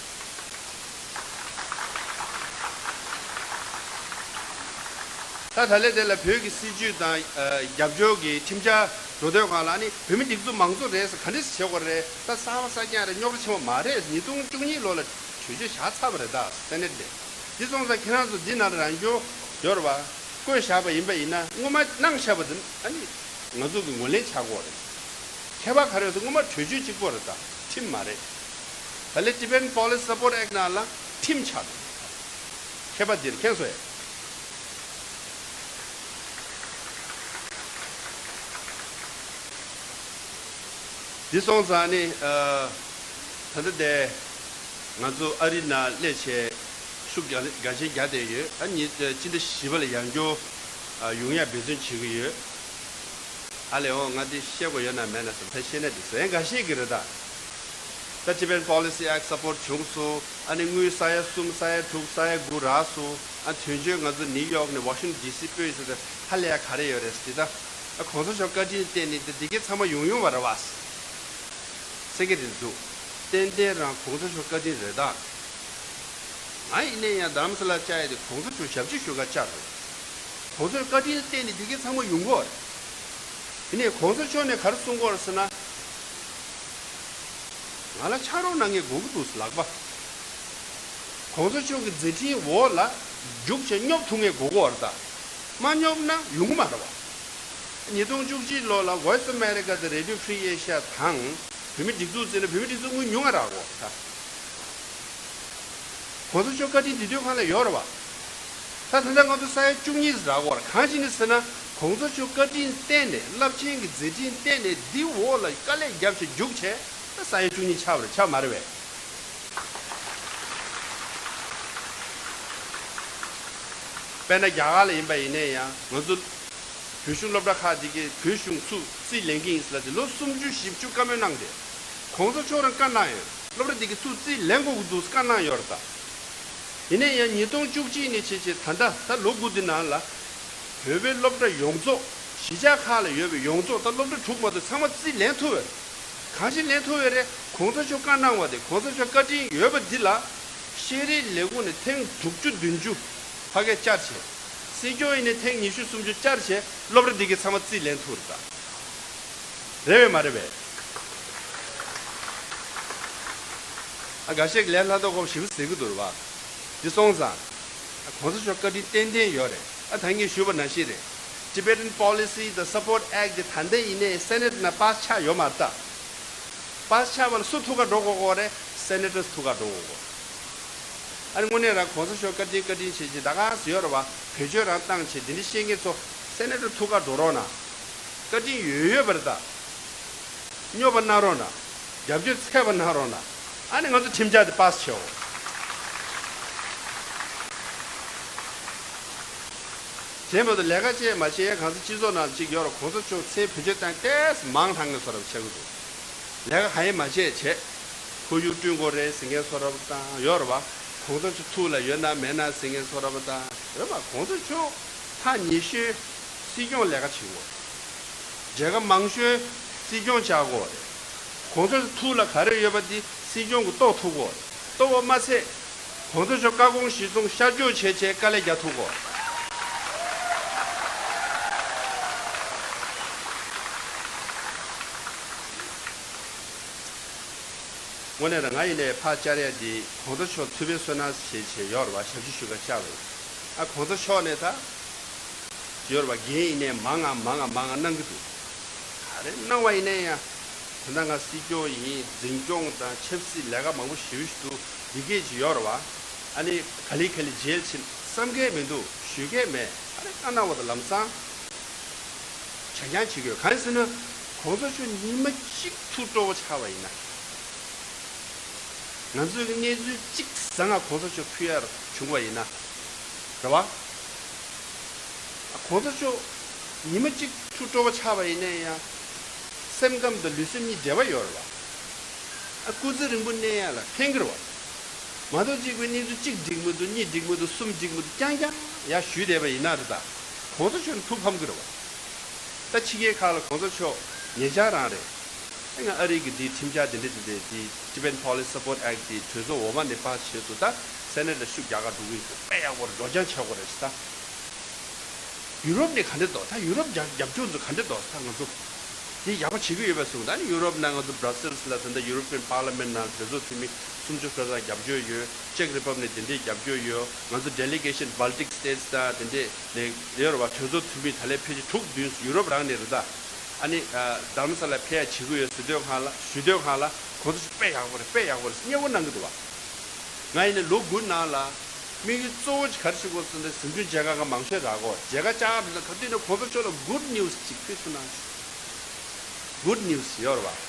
ད་ད་ལན་དེ་ལ་བོད་ཀྱི་སྲིད་བྱུས་དང་། ཨ། རྒྱབ་སྐྱོར་གྱི་ཁྲིམས་འཆར་འགྲོ་དོན་སྒང་ལ་ནི་བོད་མི་སྒྲིག་འཛུགས་མང་གཙོ་རེད་ཟེར་ག་འདྲས་བྱེད་དགོས་རེད། ད་གསར་པ་གསར་རྐྱང་རེད། རྙོག་དྲ་ཆེན་པོ་མ་རེད། ཉིས་སྟོང་བཅུ་གཉིས་ལོ་ལ་གྲོས་ཆོད་བཞག་ཚར་བ་རེད་ད། Senate་ནས། འདི་སོང་ཙང་ཁྱེད་རང་ཚོ་འདི་ནང་ལ་རང་སྐྱོང་ཡོད་རེད་པ། བསྐོས་བཞག་པ་ཡིན་པ་ཡིན་ན་སྔོན་མ་གནང་བཞག་པ་དེ་ཨ་ནི་ང་ཚོ་གི་ངོས་ལེན་བྱ་དགོས་རེད། ཁྱད་པར་ག་རེ་ཟེར་སྔོན་མ་གྲོས་ཆོད་གཅིག་པོ་རེད་ད། ཁྲིམས་མ་རེད། ད་ལས་Tibetan Policy Support Act་ནང་ལ་ཁྲིམས་ཆགས་འདུག་ཁྱད་པར་འདིར་མཁྱེན་སོང་ཡ། འདི་སོང་ཙང་ནི། ཨ། ད་ལྟ་དེ་ང་ཚོ་ཨ་རི་ནང་སླེབས་བྱས་ཤུགས་རྒྱ་རྒྱ་ཆེན་རྒྱག་བསྡད་ཡོད། ཨ་ནི་སྤྱི་ཟླ་བཞི་པ་ལ་ཡང་བསྐྱར་ཡོང་ཡ་འབད་བརྩོན་བྱེད་ཀྱི་ཡོད། ཨ་ལས། འོ་ང་འདི་བཤད་དགོས་ཡོད་ན་མེད་ན་བསམ། ད་བཤད་ན་འགྲིག་སོང་། ཡང་འགའ་ཤས་ཀྱིས་རེད་ད། ད་Tibetan Policy Act support་བྱུང་སོང་། ཨ་ནི་དངུལ་ས་ཡ་གསུམ་ས་ཡ་དྲུག་ས་ཡ་དགུ་རག་སོང་། ཨ་དོན་གཅོད་ང་ཚོ་ནིའུ་ཡོག་ནས་ཝ་ཤིང་ཊོན་ཌི་སི་སྤོས་ཡོད་ཟེར་ཏེ་ཧ་ལས་ཡ་ག་རེ་ཡོད་རེད་ཟེར་ད། ཨ་གོང་ས་མཆོག་བཀའ་དྲིན་བརྟེན་ནས་འདི་འདི་གའི་ཚང་མ་ཡོང་ཡོང་བ་རེད་བ། སེ་གེ་རེད་འདུག་ཏན་ཏན་རང་གོང་ས་མཆོག་བཀའ་དྲིན་རེད་ད། ང་ཡིན་ནའི་ཡང་རྡ་རམ་ས་ལ་བཅར་ཡ་དེ་གོང་ས་མཆོག་ཞབས་ཕྱི་ཞུ་ག་བཅར་རེད། གོང་ས་མཆོག་བཀའ་དྲིན་བརྟེན་ནས་དེ་གའི་ཚང་མ་ཡོང་གི་ཡོད་རེད། ཡིན་ནའི་གོང་ས་མཆོག་ནས་ག་རེ་གསུང་གི་ཡོད་རེད་ཟེར་ན། ང་ལ་ཕྱག་རོགས་གནང་མཁན་དགོས་ཀྱི་འདུག་ཟེར་ལབ་པ། གོང་ས་མཆོག་གི་མཛད་འཕྲིན་འོག་ལ་རྒྱུགས་བྱས་སྙོབ་ཐུབ་མཁན་དགོས་ཀྱི་ཡོད་རེད་ད། མ་སྙོབ་ན་ཡོང་གི་མ་རེད་བ། ཉིས་སྟོང་བཅུ་གཅིག་ལོ་ལ་Voice of America་དང་Radio Free Asia་དང་བོད་མི་སྒྲིག་འཛུགས་བརྩིས་ན་བོད་མི་སྒྲིག་འཛུགས་དངུལ་ཉུང་ང་རག་གོ་ད། གོང་ས་མཆོག་བཀའ་དྲིན་དེ་དུས་གང་ལ་ཡོད་རེད་བ། ད་ད་ལྟ་ང་ཚོ་ས་ཡ་བཅུ་གཉིས་རག་གོ་ར་གང་ཞིག་ནི་ཟེར་ན་གོང་ས་མཆོག་བཀའ་དྲིན་བརྟེན་ནས་རླབས་ཆེན་གྱི་མཛད་འཕྲིན་བརྟེན་ནས་འདི་འོག་ལ་དཀའ་ལས་རྒྱབ་བྱས་རྒྱུགས་བྱས་ད་ས་ཡ་བཅུ་གཉིས་ཆགས་པ་རེད་ཆགས་མ་རེད་བས། དཔེར་ན་རྒྱ་གར་ལ་ཡིན་པ་ཡིན་ནའི་ཡང་ང་ཚོ་བོད་གཞུང་སློབ་གྲྭ་ཁག་འདི་གའི་བོད་གཞུང་ཚུར་རྩིས་ལེན་གྱི་ཡིན་ཟེར་ལབ་དེ་ལོ་སུམ་ཅུ་བཞི་བཅུ་བཀའ་མོལ་གནང་སྟེ། གོང་ས་མཆོག་རང་བཀའ་གནང་ཡོད། སློབ་གྲྭ་འདི་གའི་ཚུར་རྩིས་ལེན་དགོས་ཀྱི་འདུག་བཀའ་གནང་ཡོད་རེད་ད། ཡིན་ནའི་ཡང་ཉིས་སྟོང་བཅུ་གཅིག་ནས་བྱས་བྱས་ད་ལྟ་ད་ལོ་དགུ་འདི་ནང་ལ། བོད་པའི་སློབ་གྲྭ་ཡོངས་རྫོགས་གཞིས་ཆགས་ཁག་ལ་ཡོད་པའི་ཡོངས་རྫོགས་ད་སློབ་གྲྭ་དྲུག་མ་གཏོགས་ཚང་མ་རྩིས་ལེན་ཐུབ་ཡོད། གང་ཞིག་ལེན་ཐུབ་ཡོད་རེད། གོང་ས་མཆོག་བཀའ་གནང་བ་དེ་གོང་ས་མཆོག་བཀའ་དྲིན་ཡོད་པ་འདི་ལ། ཤེས་རིག་ལས་ཁུངས་ནས་ཐེངས་དྲུག་ཅུ་བདུན་ཅུ་ཕ་གིར་བཅར་བྱས། སྲིད་སྐྱོང་ཡིན་ནའི་ཐེངས་ཉི་ཤུ་སུམ་ཅུ་བཅར་བྱས་སློབ་གྲྭ་འདི་གའི་ཚང་མ་རྩིས་ལེན་ཐུབ་རེད་ད། རེད་པས་མ་རེད་པས། ཨ་འགའ་ཞིག་ལས་སླ་ཏོག་ཁོག་ཞིབ་ཟེར་གི་འདུག་རེད་པ། འདི་སོང་ཙང་། ཨ་གོང་ས་མཆོག་བཀའ་དྲིན་ཏན་ཏན་ཡོད་རེད། ཨ་ད་ངས་ཞུས་པ་ནང་བཞིན་རེད། Tibetan Policy་དང་Support Act་དེ་ད་ལྟ་ཡིན་ནའི་Senate་ནང་པཱ་སི་ཆགས་ཡོད་མ་རེད་ད། པཱ་སི་ཆགས་པ་ལ་སུ་ཐུགས་ཁ་འགྲོ་དགོས་དགོས་རེད། སེ་ནེ་ཊར་སི་ཐུགས་ཁ་འགྲོ་དགོས་དགོས། ཨ་ནི་དངོས་གནས་རང་གོང་ས་མཆོག་བཀའ་དྲིན་བཀའ་དྲིན་ཆེ་ཆེ་ད་ག་སེ་ཡོད་རེད་བ། བེད་སྤྱོད་རང་བཏང་བྱས་དེ་འདྲ་བཤད་མཁན་ཚོ་སེ་ནེ་ཊར་སི་ཐུགས་ཁ་འགྲོ་རོགས་གནང་། བཀའ་དྲིན་ཡོད་ཡོད་པ་རེད་ད། སྙོབ་པ་གནང་རོགས་གནང་། རྒྱབ་སྐྱོར་འཚལ་བ་གནང་རོགས་གནང་། ཨ་ནི་ང་ཚོ་ཁྲིམས་འཆར་དེ་པཱ་སི་བྱེད་འོ། དེ་མ་གཏོགས་ལས་ཀ་བྱས་མ་བྱས་ཡང་གང་ཟེར་སྤྱི་ཚོགས་ནང་གཅིག་ཡོད་རེད། གོང་ས་མཆོག་མཚན་བེད་སྤྱོད་བཏང་ཏེ་མང་དྲགས་ནས་བཟོ་འདྲ་བྱེད་ཀྱི་འདུག་ལས་ཀ་གང་ཡང་མ་བྱས་བྱས། ཁོར་ཡུག་བསྐྲུན་དགོས་རེད་ཟེར་མཁན་བཟོ་འདྲ་བ་དང་ཡོད་རེད་བ། གོང་ས་མཆོག་ཐུགས་ལ་ཡོད་ན་མེད་ན་ཟེར་མཁན་བཟོ་འདྲ་བ་དང་ཡོད་རེད་བ། གོང་ས་མཆོག་ཐག་ཉེ་ཤོས་སྲིད་སྐྱོང་ལས་ཀ་བྱེད་དགོས་རེད། མཇལ་ཁ་མང་ཤོས་སྲིད་སྐྱོང་བཅར་དགོས་རེད། གོང་ས་མཆོག་ཐུགས་ལ་ག་རེ་ཡོད་པ་དེ་སྲིད་སྐྱོང་གིས་རྟོགས་ཐུབ་དགོས་རེད། རྟོགས་པ་མ་ཚད། གོང་ས་མཆོག་བཀའ་དགོངས་གཞིར་བཟུང་ཤར་བསྐྱོད་བྱས་བྱས་དཀའ་ལས་རྒྱག་ཐུབ་དགོས། དངོས་གནས་རང་ང་ཡིན་ནའི་ཕར་བཅར་ཡ་འདི་གོང་ས་མཆོག་ཐུགས་ཕན་གསོས་གནང་བྱས་བྱས་ཡོད་རེད་བ། ཞབས་ཕྱི་ཞུ་ག་བཅར་བ་ཡིན། ཨ་གོང་ས་མཆོག་ནས་ད་ཡོད་རེད་བ། འགན་ཡིན་ནའི་མང་ང་མང་ང་མང་ང་གནང་གི་འདུག་ག་རེ་གནང་བ་ཡིན་ནའི་ཡང་། ད་ལྟ་ང་སྲིད་སྐྱོང་ཡིན། འཛིན་སྐྱོང་དང་ཆབ་སྲིད་ལས་ཀ་མང་པོ་ཞེ་པོ་ཞིག་འདུག་འདི་སྐད་ཅིག་ཡོད་རེད་བ། ཨ་ནི་ག་ལེ་ག་ལེ་མཇལ་ཕྱིན་བསམ་གྱི་མི་འདུག་ཞུ་གི་མེད། ཨ་ནི་བཀའ་གནང་བ་དང་ལམ་སང་ཆ་རྐྱང་བྱེད་དགོས། གང་ཡིན་ཟེར་ན། གོང་ས་མཆོག་ཉི་མ་གཅིག་ཐུགས་སྤྲོ་བོ་ཆགས་པ་ཡིན་ན། ང་ཚོའི་གནས་ཚུལ་གཅིག་བཟང་ང་གོང་ས་མཆོག་ཕུལ་ཡ་བྱུང་བ་ཡིན་ན། རེད་བ། གོང་ས་མཆོག་ཉི་མ་གཅིག་ཐུགས་སྤྲོ་བོ་ཆགས་པ་ཡིན་ན་ཡང་། སེམས་ཁམས་དང་ལུས་སེམས་གཉིས་འབྲེལ་བ་ཡོད་རེད་བ། ཨ་སྐུ་ཚེ་རིང་པོ་གནས་ཡ་ལ་ཕན་གི་རེད་བ། མ་གཏོགས་གཅིག་པའི་གནས་ཚུལ་གཅིག་འགྲིག་མི་འདུག་གཉིས་འགྲིག་མི་འདུག་གསུམ་འགྲིག་མི་འདུག་རྐྱང་རྐྱང་ཡར་ཞུས་བསྡད་པ་ཡིན་ན་རེད་ད། གོང་ས་མཆོག་ནི་ཐུགས་ཕམ་གི་རེད་བ། ད་ཕྱི་རྒྱལ་ཁག་ལ་གོང་ས་མཆོག་ཉེ་ཆར་རང་རེད། ཨ་ང་ཨ་རི་གི་དེའི་ཁྲིམས་འཆར་དེ་འདྲ་དེ་འདྲ་དེ་Tibetan Police Support Act དེ་གྲོས་ཚོགས་འོག་མ་ནས་པཱ་སི་བྱས་སོང་། ད་སེ་ནེ་ཊ་ལ་ཤུགས་རྒྱག་ག་འགྲོ་གི་ཡོད། དཔེ་ཡག་པོ་རེད། འགྲོ་རྐྱང་བྱེད་དགོས་རེད་ཟེར་ད། ཡུ་རོབ་ནས་ག་འདྲ་འདུག་ད་ཡུ་རོབ་རྒྱབ་རྒྱབ་སྐྱོར་ཚོ་ག་འདྲ་འདུག་ད་ང་ཚོ་དེ་ཡག་པོ་བྱེད་ཀྱི་ཡོད་པ་གསུངས། ད་ནི་ཡུ་རོབ་ནང་ང་ཚོ་Brussels ལ་ད་ལྟ་European Parliament ནང་གྲོས་ཚོགས་འཐུས་མི་སུམ་ཅུ་སོ་གྲངས་རྒྱབ་སྐྱོར་ཡོད། Czech Republic དེ་འདྲས་རྒྱབ་སྐྱོར་ཡོད། ང་ཚོ་delegation Baltic States དང་དེ་འདྲས་ནས་ཡོད་རེད་བ། གྲོས་ཚོགས་འཐུས་མི་ད་ལན་ཕལ་ཆེར་དྲུག་བདུན་ཡུ་རོབ་རང་ནས་རེད་ད། ཨ་ནི་རྡ་རམ་ས་ལ་ཕེབས་ཡ་བྱེད་ཀྱི་ཡོད་ཟེར་དུས་སྒང་ལ་ཞུ་དུས་སྒང་ལ་གོང་ས་མཆོག་དཔེ་ཡག་པོ་རེད། དཔེ་ཡག་པོ་རེད་ཟེར་མཉེས་པོ་གནང་གི་འདུག་བ། ང་ཡིན་ནའི་ལོ་དགུ་ནང་ལ་དམིགས་ཡུལ་གཙོ་བོ་ག་རེ་བྱེད་དགོས་ཟེར་ན། གཟིམ་ཆུང་མཇལ་ཁ་ང་མང་ཤོས་རག་གོ། མཇལ་ཁ་བཅར་བ་དེ་ཚོ་ག་དུས་ནས་གོང་ས་མཆོག་ལ་good news ཅིག་ཕུལ་ཐུབ་ན། Good news ཡོད་རེད་བ།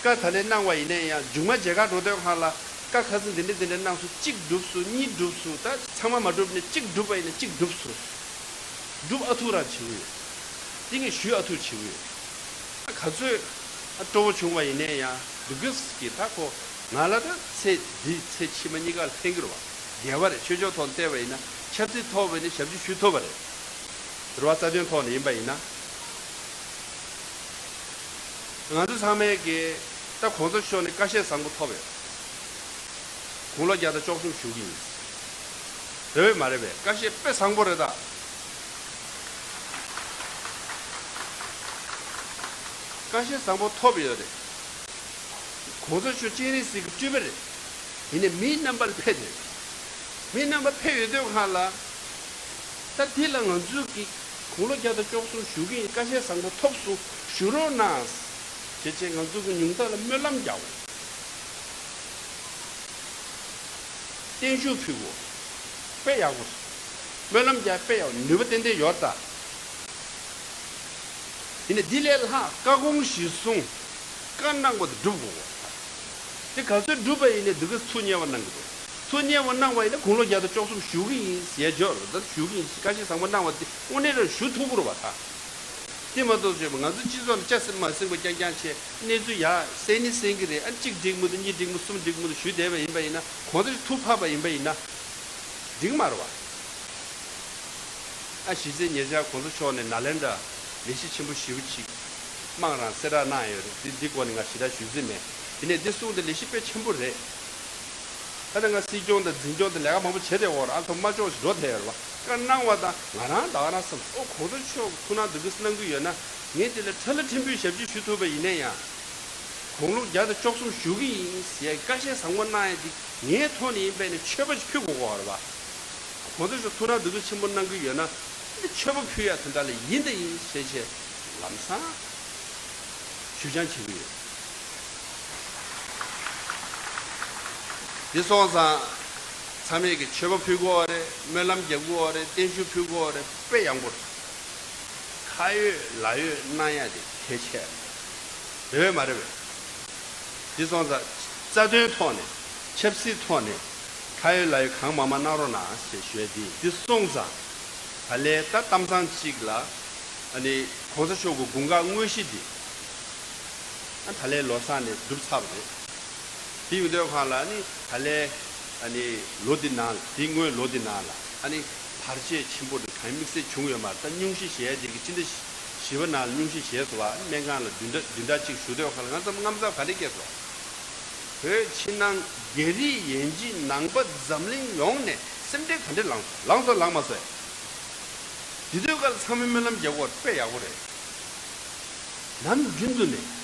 བཀའ་ད་ལན་གནང་བ་ཡིན་ནའི་ཡང་མཇུག་མ་མཇལ་ཁ་འགྲོ་དུས་སྒང་ལ་བཀའ་ཁ་སང་འདི་འདྲ་འདི་འདྲ་གནང་སོང་། གཅིག་འགྲུབ་སོང་། གཉིས་འགྲུབ་སོང་། ད་ཚང་མ་མ་འགྲུབ་ནས་གཅིག་འགྲུབ་པ་ཡིན་ན་གཅིག་འགྲུབ་སོང་། སྒྲུབ་ཨ་ཐུར་རང་བྱེད་ཀྱི་ཡོད། དེ་ངས་ཞུས་ཨ་ཐུར་བྱེད་ཀྱི་ཡོད། ཨ་ག་ཚོད་ཨ་སྤྲོ་བོ་བྱུང་བ་ཡིན་ནའི་ཡང་འདུག་གི་ཟེར་གི། ད་ཁོ་ང་ལ་ད་ཚེ་འདི་ཚེ་ཕྱི་མ་གཉིས་ཀ་ལ་ཕན་གྱི་རེད་བ། དགེ་བ་རེད། ཆོས་ཕྱོགས་ཐོག་བལྟས་པ་ཡིན་ན། ཆབ་སྲིད་ཐོག་བས་ནི་ཞབས་ཕྱི་ཞུ་ཐུབ་པ་རེད། རེད་བ། རྩ་དོན་ཐོག་ནས་ཡིན་པ་ཡིན་ན། ང་ཚོ་ཚང་མས་ཀྱི་ད་གོང་ས་མཆོག་ནས་བཀའ་བཤད་བཟང་པོ་ཐོབ་ཡོད། དགུང་ལོ་བརྒྱ་དང་བཅུ་གསུམ་བཞུགས་ཀྱི་ཡིན། རེད་པས་མ་རེད་པས། བཀའ་བཤད་དཔེ་བཟང་པོ་རེད་ད། བཀའ་བཤད་བཟང་པོ་ཐོབ་ཡོད་རེད། གོང་ས་མཆོག་སྤྱན་རས་གཟིགས་ཀྱི་སྤྲུལ་པ་རེད། ཡིན་ནའི་མིའི་རྣམ་པར་ཕེབས་ཏེ། མིའི་རྣམ་པར་ཕེབས་ཡོད་དུས་སྒང་ལ། ད་འདི་ལ་ང་ཚོས་ཀྱི་དགུང་ལོ་བརྒྱ་དང་བཅུ་གསུམ་བཞུགས་ཀྱི་ཡིན། བཀའ་བཤད་བཟང་པོ་ཐོབ་སོང་། བཞུགས་རོགས་གནང་། ཞེས་བྱས་ང་ཚོ་གི་ཉུང་མཐའ་ལ་སྨོན་ལམ་རྒྱག་དགོས། བརྟན་བཞུགས་ཕུལ་དགོས། དཔེ་ཡག་པོ་རེད། སྨོན་ལམ་རྒྱག་དཔེ་ཡག་པོ། ནུས་པ་ཏན་ཏན་ཡོད་ད། ཡིན་ནའི་འདི་ལས་ལྷག་བཀའ་དགོངས་གཞིར་བཟུང་། བཀའ་གནང་བ་དེ་སྒྲུབ་དགོས། དེ་ག་ཚོད་སྒྲུབ་པ་ཡིན་ནའི་འདི་ག་ཐུགས་མཉེས་པ་གནང་གི་འདུག་ཐུགས་མཉེས་པ་གནང་བ་ཡིན་ན་དགུང་ལོ་བརྒྱ་དང་བཅུ་གསུམ་བཞུགས་ཀྱི་ཡིན་ཟེར་བརྗོད་རོགས། ད་བཞུགས་ཀྱི་ཡིན། བཀའ་བཤད་བཟང་པོ་གནང་བ་དེ་དངོས་གནས་རང་ཞུ་ཐུབ་ཀྱི་རེད་བ་ད། དེ་མ་གཏོགས་བརྗོད་པ་ང་ཚོ་སྤྱི་ཚོགས་ནང་སྐྱ་སེར་མ་སེང་པོ་རྐྱང་རྐྱང་བྱས། གནས་ཚུལ་ཡག་གསལ་ནི་གསལ་གྱི་རེད། ཨ་གཅིག་འགྲིག་མི་འདུག་གཉིས་འགྲིག་མི་འདུག་གསུམ་འགྲིག་མི་འདུག་ཞུས་བསྡད་པ་ཡིན་པ་ཡིན་ན། གོང་ས་མཆོག་ཐུགས་ཕམ་པ་ཡིན་པ་ཡིན་ན། འགྲིག་མ་རེད་བ། ཨ་གཞི་རྩའི་ཉེ་ཆར་གོང་ས་མཆོག་ནས་ནཱ་ལེནྡྲ་ལས་གཞི་ཆེན་པོ་ཞེ་པོ་ཅིག་དམངས་རང་གསལ་བསྒྲགས་གནང་ཡོད་རེད། འདི་འདི་སྐོར་ནས་ང་ཞེ་དྲག་ཞུ་རྩིས་མེད། ཡིན་ནའི་འདི་གསུངས་ཏེ་ལས་གཞི་དཔེ་ཆེན་པོ་རེད། ད་ནི་ང་སྲིད་སྐྱོང་དང་འཛིན་སྐྱོང་དང་ལས་ཀ་མང་པོ་བྱས་ཏེ་འོག་ར་ཨ་ཐོ་མ་ལྕོགས་ཤིག་འགྲོ་ཐལ་ཡོད་རེད་བ། བཀའ་གནང་བ་དང་ང་རང་ད་ག་རང་བསམ། ཨོ་གོང་ས་མཆོག་ཐུགས་སྣང་འདི་ག་གནང་གི་ཡོད་ན། ངས་དེ་ལ་ཁྲ་ལ་ཕྲན་བུའི་ཞབས་ཕྱི་ཞུ་ཐུབ་པ་ཡིན་ན་ཡང་། དགུང་ལོ་བརྒྱ་དང་བཅུ་གསུམ་བཞུགས་ཀྱི་ཡིན་ཟེར་ཡ་བཀའ་བཤད་བཟང་པོ་གནང་ཡ་འདི་ངའི་ཐོག་ནས་ཡིན་པས་ན་མཆོད་པ་ཞིག་ཕུལ་དགོས་ཀྱི་ཡོད་རེད་བ། གོང་ས་མཆོག་ཐུགས་སྣང་འདི་ག་ཆེན་པོ་གནང་གི་ཡོད་ན། འདི་མཆོད་པ་ཕུལ་ཡ་དོན་དག་ལ་ཡིན་དང་ཡིན་ཞེས་བྱས་ལམ་སང་ ཞུ་སྦྱང་བྱེད་ཀྱི་ཡོད། འདི་སོང་ཙང་ཚང་མས་ཀྱི་མཆོད་པ་ཕུལ་དགོས་པ་རེད། སྨོན་ལམ་རྒྱག་དགོས་པ་རེད། བརྟན་བཞུགས་ཕུལ་དགོས་པ་རེད། དཔེ་ཡག་པོ་རེད། ཁ་ཡོད་ལག་ཡོད་གནང་ཡ་དེ་གལ་ཆེ་རེད། རེད་པས་མ་རེད་པས། འདི་སོང་ཙང་རྩ་དོན་ཐོག་ནས། ཆབ་སྲིད་ཐོག་ནས་ཁ་ཡོད་ལག་ཡོད་གང་མང་མང་གནང་རོགས་གནང་ཞེས་ཞུ་ཡ་འདི། འདི་སོང་ཙང་ད་ལན་ད་གཏམ་བཟང་གཅིག་ལ། ཨ་ནི་གོང་ས་མཆོག་གི་དགུང་ཁ་དངོས་གཞི་འདི། ཨ་ད་ལན་ལོ་གསར་ནས་གྲུབ་ཚར་བ་རེད། དེ་ཡོད་དུས་སྒང་ལ་ཨ་ནི་ད་ལན་ཨ་ནི་ལོ་འདི་ནང་ལ། དེ་སྔོན་ལོ་འདི་ནང་ལ་ཨ་ནི་བར་ཆད་ཆེན་པོ་འདི་གང་དམིགས་བསལ་བྱུང་ཡོད་མ་རེད། ད་སྙུང་གཞི་བཞེས་ཡ་དེ་གི་སྤྱི་ཟླ་བཞི་པ་ནང་ལ་སྙུང་གཞི་བཞེས་སོང་བ། ཨ་ནི་སྨན་ཁང་ལ་བདུན་ཕྲག་བདུན་ཕྲག་གཅིག་བཞུགས་དུས་སྒང་ལ་ང་ཚོ་དངངས་འཚབ་ག་རེ་སྐྱེས་སོང་། བོད་ཕྱི་ནང་རྒྱ་རིགས་ཡན་ཆད་ནང་པ་འཛམ་གླིང་ཡོངས་ནས་སེམས་ཁྲལ་ག་འདྲ་ལངས་སོང་། ལངས་སོང་ལངས་མ་སོང་། དེ་དུས་སྒང་ལ་ཚང་མས་སྨོན་ལམ་རྒྱག་དགོས་པ་དཔེ་ཡག་པོ་རེད། ནམ་རྒྱུན་དུ་ནས་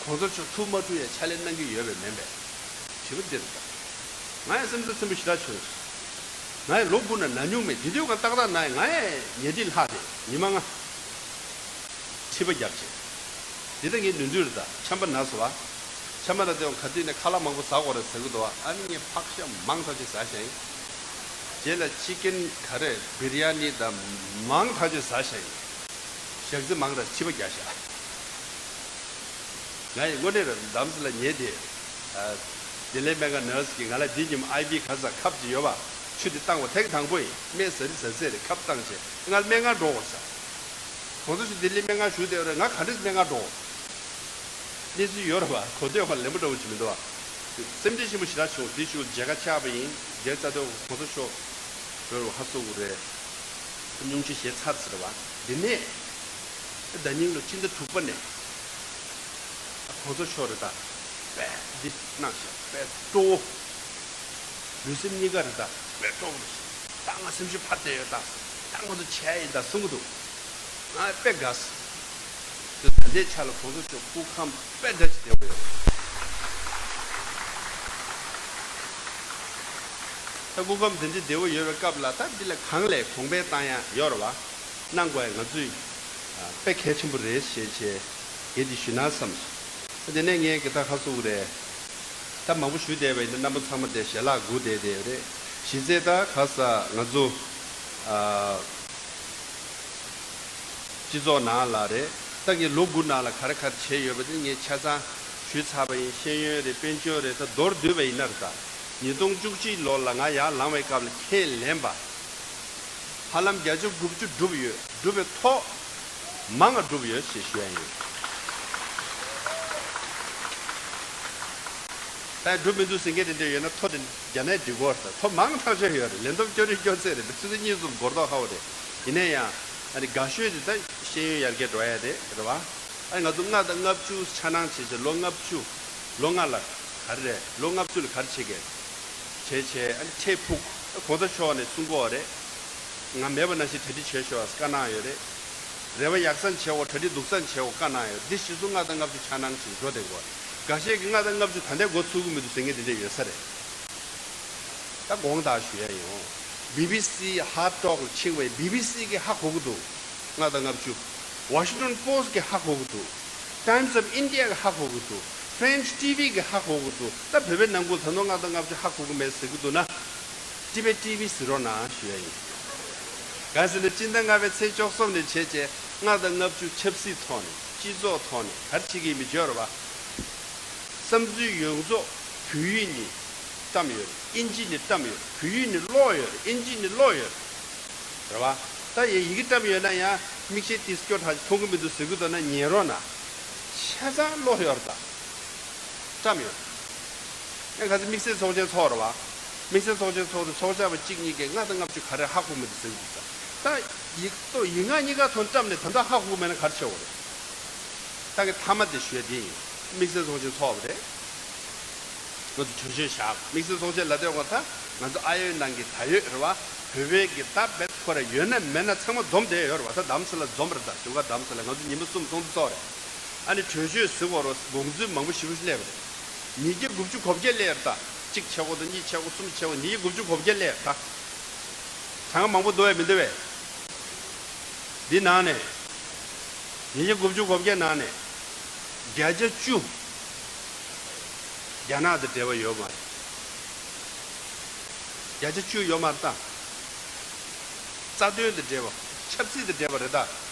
གོང་ས་མཆོག་ཐུགས་མ་ཁྲོ་ཡའི་ཕྱག་ལས་གནང་གི་ཡོད་པས་མིན་པས། དྲི་བ་འདི་རེད་ད། ང་ཡང་སེམས་འཚབ་ཚ་པོ་ཞེ་དྲག་བྱུང་། ང་ཡང་ལོ་དགུ་ནས་ན་མྱོང་མེད། དེ་དུས་སྒང་ཏག་ཏག་ན་ཡང་ང་ཡང་ཉལ་ཁྲིར་ལྷག་སྟེ་ཉི་མ་ལྔ། མཁྲིས་པ་བརྒྱབ་བྱས། འདི་ལྟ་ངའི་ནོར་འཁྲུལ་རེད་ད། ཆམ་པ་ན་སོང་བ། ཆམ་པ་ན་དེ་ཡང་ག་དུས་ནས་ཁ་ལག་མང་པོ་ཟ་དགོས་རེད་ཟེར་གི་འདུག་ཨ་ནི་ངས་ཕག་ཤ་མང་ཐག་ཆོད་ཟ་བཞག་ཡིན། རྗེས་ལ་ཅི་ཀན་ག་རེ་བིར་ཡ་ནི་དང་མང་ཐག་ཆོད་ཟ་བཞག་ཡིན། ཞག་རྩི་མང་དྲགས་མཁྲིས་པ་རྒྱག་ཤག་ང་ཡི་དངོས་གནས་རེད། འདམ་སི་ལ་ཉལ་དེ། ཨ། བདེ་ལེགས་སྨན་ཁང་ནར་སི་གིས་ང་ལ་འདི་ཉིན་ཨའི་བི་ག་ས་ཁབ་ཅིག་ཡོད་པ། ཆུ་དེ་བཏང་བ་ཐེངས་དང་པོ་ཡིན། སྨན་ཟ་རི་ཟ་ཟེར་རེད། ཁབ་བཏང་བྱས་ང་ལ་སྨན་ཁང་འགྲོ་དགོས་ས། གོང་ས་མཆོག་ལྡི་ལི་སྨན་ཁང་བཞུགས་བསྡད་ཡོད་རེད། ང་ག་འདྲས་སྨན་ཁང་འགྲོ། གནས་ཚུལ་ཡོད་རེད་བ། གོ་ཐོས་ཁ་ལེན་པ་འདྲ་བོ་ཅིག་མི་འདུག་བ། སེམས་ཁྲལ་ཆེན་པོ་ཞེ་དྲག་བྱུང་། དེ་ཞུ་མཇལ་ཁ་ཆགས་པ་ཡིན། དེར་རྩ་དོན་གོང་ས་མཆོག་ཡོད་རེད་བ། ཧ་སོ་གུ་རེད། སྙུང་གཞི་བཞེས་ཚར་ཟེར་བ། དེ་ནས་ཟླ་ཉིན་ལོ་ཕྱི་ཟླ་དྲུག་པ་ནས་གོང་ས་མཆོག་རེད་ད། དཔེ་འདི་གནང་ཤག་དཔེ་སྤྲོ་བོ། ལུས་སེམས་གཉིས་ཀ་རེད་ད། དཔེ་སྤྲོ་བོ་རེད། ད་ང་སེམས་ཤུགས་འཕར་བསྡད་ཡོད་ད། ད་ང་ཚོ་བྱས་ཡིན་ད་གསུང་གི་འདུག་ང་དཔེ་དགའ་སོང་། ད་ལྟའི་ཆ་ལ་གོང་ས་མཆོག་སྐུ་ཁམས་དཔེ་འདྲ་ཅིག་བདེ་པོ་ཡོད། ད་སྐུ་ཁམས་དེ་འདྲ་བདེ་པོ་ཡོད་པའི་སྐབས་ལ་ད་འདི་ལ་གང་ལས་གོང་འཕེལ་བཏང་ཡ་ཡོད་རེད་བ། གནང་དགོས་ཡ་ང་ཚོས་དཔེ་གལ་ཆེན་པོ་རེད་ཞེས་བྱས་གལ་ཏེ་ཞུས་ན་བསམ་སོང་། དེ་ནས་ངས་གི་ད་ཁ་གསོ་གི་རེད། ད་མང་པོ་ཞུས་བསྡད་པ་ཡིན་ན་རྣམ་པ་ཚང་མ་དེ་ཞལ་ལག་སྒུག་བསྡད་བསྡད་ཡོད་རེད། གཞི་རྩའི་ད་ག་ས་ང་ཚོ་ཨ། སྤྱི་ཚོགས་ནང་ལ་རེད། ད་ངས་ལོ་དགུ་ནང་ལ་ག་རེ་ག་རེ་བྱས་ཡོད་པ་དེ་ངས་ཆ་ཚང་ཞུས་ཚར་བ་ཡིན། ཤེས་ཡོན་རེད། དཔལ་འབྱོར་རེད། ད་མདོར་བསྡུས་པ་ཡིན་ན་རེད་ད། ཉིས་སྟོང་བཅུ་གཅིག་ལོ་ལ་ང་ཡར་ལངས་པའི་སྐབས་ལ་ཁས་ལེན་པ། ཧ་ལམ་བརྒྱ་ཆ་དགུ་བཅུ་བསྒྲུབས་ཡོད། བསྒྲུབས་པའི་ཐོག་མང་བ་བསྒྲུབས་ཡོད་ཞེས་ཞུ་ཡ་ཡིན། ད་སྒྲུབ་མི་འདུག་ཟེར་མཁན་དེ་འདྲ་ཡོད་ན་ཐོ་དེ་རྒྱ་ནག་འབྲི་གོ་རེད། ཐོ་མང་ཐག་ཆོད་ཡོད་རེད། ལན་སྟོབས་སྐྱོ་རིགས་སྐྱོ་ཚད་རེད། ཆུ་ཚོད་གཉིས་གསུམ་འགོར་མདོག་ཁ་པོ་རེད། ཡིན་ན་ཡང་ཨ་ནི་དགའ་ཤོས་དེ་ད་ཤེས་ཡོན་ཡར་རྒྱས་འགྲོ་ཡ་རེད། རེད་བ། ཨ་ནི་ང་ཚོ་ལྔ་དང་ལྔ་བཅུ་འཆར་སྣང་བྱས་བྱས་ལོ་ལྔ་བཅུ། ལོ་ལྔ་ལ་ག་རེ་རེད། ལོ་ལྔ་བཅུ་ལ་ག་རེ་བྱེད་དགོས། བྱས་བྱས་ཨ་ནི་འཕྲལ་ཕུགས། ཨ་གོང་ས་མཆོག་ནས་གསུང་གི་ཡོད་རེད། ང་མེད་པ་ནང་བཞིན་གྲ་སྒྲིག་བྱས་ཤོག་བཀའ་གནང་ཡོད་རེད། རེ་བ་ཡག་ཙམ་བྱེད་དགོས། གྲ་སྒྲིག་སྡུག་ཙམ་བྱེད་དགོས་བཀའ་གནང་ཡོད། འདི་གཞི་བཟུང་ལྔ་དང་ལྔ་བཅུ་འཆར་སྣང་བྱས་འགྲོ་བསྡད་དགོས། འགའ་ཤས་ཀྱིས་ལྔ་དང་ལྔ་བཅུ་ད་ལྟ་འགོ་ཚུགས་ཀྱི་མི་འདུག་ཟེར་མཁན་དེ་འདྲ་ཡོད་ས་རེད། ད་དགོངས་དག་ཞུ་ཡ་ཡིན། བི་བི་སི་ཧར་ཊོག་ལ་ཕྱིན་པའི་བི་བི་སི་གིས་ཧ་གོ་གི་འདུག་ལྔ་དང་ལྔ་བཅུ། Washington Post་གིས་ཧ་གོ་གི་འདུག Times of India་གིས་ཧ་གོ་གི་འདུག French T V་གིས་ཧ་གོ་གི་འདུག་ད་བོད་པའི་ནང་ཁུལ་ད་ནོ་ལྔ་དང་ལྔ་བཅུ་ཧ་གོ་གི་མེད་ཟེར་གི་འདུག་ན། ཊི་བེ་ཊི་ཊི་ཝི་ཟེར་རོགས་གནང་ཞུ་ཡ་ཡིན། གང་ཟེར་ན་སྤྱི་ཟླ་ལྔ་པའི་ཚེས་བཅུ་གསུམ་ནས་བྱས་རྗེས་ལྔ་དང་ལྔ་བཅུ་ཆབ་སྲིད་ཐོག་ནས། སྤྱི་ཚོགས་ཐོག་ནས་ག་རེ་བྱེད་ཀྱི་ཡིན་མིན་བརྗོད་རོགས་པ། བསམ་ཚུལ་ཡོངས་རྫོགས་བོད་ཡིག་ནས་བཀྲམ་ཡོད་རེད། ཨིན་ཇི་ནས་བཀྲམ་ཡོད་རེད། བོད་ཡིག་ནས་ཀློག་ཡོད་རེད། ཨིན་ཇི་ནས་ཀློག་ཡོད་རེད། རེད་བ། ད་ཡ་ཡི་གེ་བཀྲམ་ཡོད་ན་ཡང་མིག་ཤེལ་ཏིས་སྐྱོ་ཐག་མཐོང་གི་མི་འདུག་ཟེར་གི་འདུག་ན་ཉན་རོགས་གནང་། ཆ་ཚང་ཀློག་ཡོད་རེད་ད། བཀྲམ་ཡོད། ཡང་ག་ཚོད་དམིགས་བསལ་ཚོགས་ཆེན་ཚོགས་རེད་བ། དམིགས་བསལ་ཚོགས་ཆེན་ཚོགས་དུས་ཚོགས་བཅར་བ་གཅིག་གཉིས་ཀས་ལྔ་དང་ལྔ་བཅུ་ག་རེ་ཧ་གོ་མི་འདུག་ཟེར་གི་འདུག་ད་ཡིག་ཏོ་ཡིག་ངག་གཉིས་ཀ་ཐོག་བཀྲམ་ནས་ད་ལྟ་ཧ་གོ་མེད་ན་ག་རེ་བྱེད་དགོས་རེད། ད་གི་མཐའ་མ་དེ་ཞུ་ཡ་དེ་ཡིན། དམིགས་བསལ་ཚོགས་ཆེན་ཚོགས་པ་རེད། ང་ཚོ་གྲོས་ཆོད་བཞག་དམིགས་བསལ་ཚོགས་ཆེན་ལབ་དུས་ང་ད་ང་ཚོ་ཨ་ཡོད་ནང་གི་ད་ཡོད་རེད་བ། བོད་པའི་གི་ད་བེད་ཁོ་ར་ཡོད་ན་མེད་ན་ཚང་མ་འཛོམས་བསྡད་ཡོད་རེད་བ། ད་དམ་སེ་ལ་འཛོམས་རེད། ད་བཞུགས་སྒར་དམ་སེ་ལ་ང་ཚོ་ཉིན་མོ་གསུམ་ཚོགས་འདུ་ཚོགས་རེད། ཨ་ནི་གྲོས་ཆོད་ཟེར་བ་རོ་དགོངས་ཚུལ་མང་པོ་ཞེ་པོ་ཅིག་སླེབས་རེད། ཉིས་བརྒྱ་དགུ་བཅུ་གོ་བརྒྱད་སླེབས་རེད། ད་གཅིག་བྱེད་དགོས་དང་གཉིས་བྱེད་དགོས་གསུམ་བྱེད་དགོས་ཉིས་བརྒྱ་དགུ་བཅུ་གོ་བརྒྱད་སླེབས་རེད། ད་གྲངས་ཀ་མང་པོ་འདུག་བས་མི་འདུག་བས། འདི་ནང་ནས་ཉིས་བརྒྱ་དགུ་བཅུ་གོ་བརྒྱད་ནང་ནས་ བརྒྱ་ཆ་བཅུ། རྒྱ་ནག་དང་འབྲེལ་བ་ཡོད་མ་རེད། བརྒྱ་ཆ་བཅུ་ཡོད་མ་རེད་ད། རྩ་དོན་དང་འབྲེལ་བ། ཆབ་སྲིད་དང་འབྲེལ་བ་རེད་ད།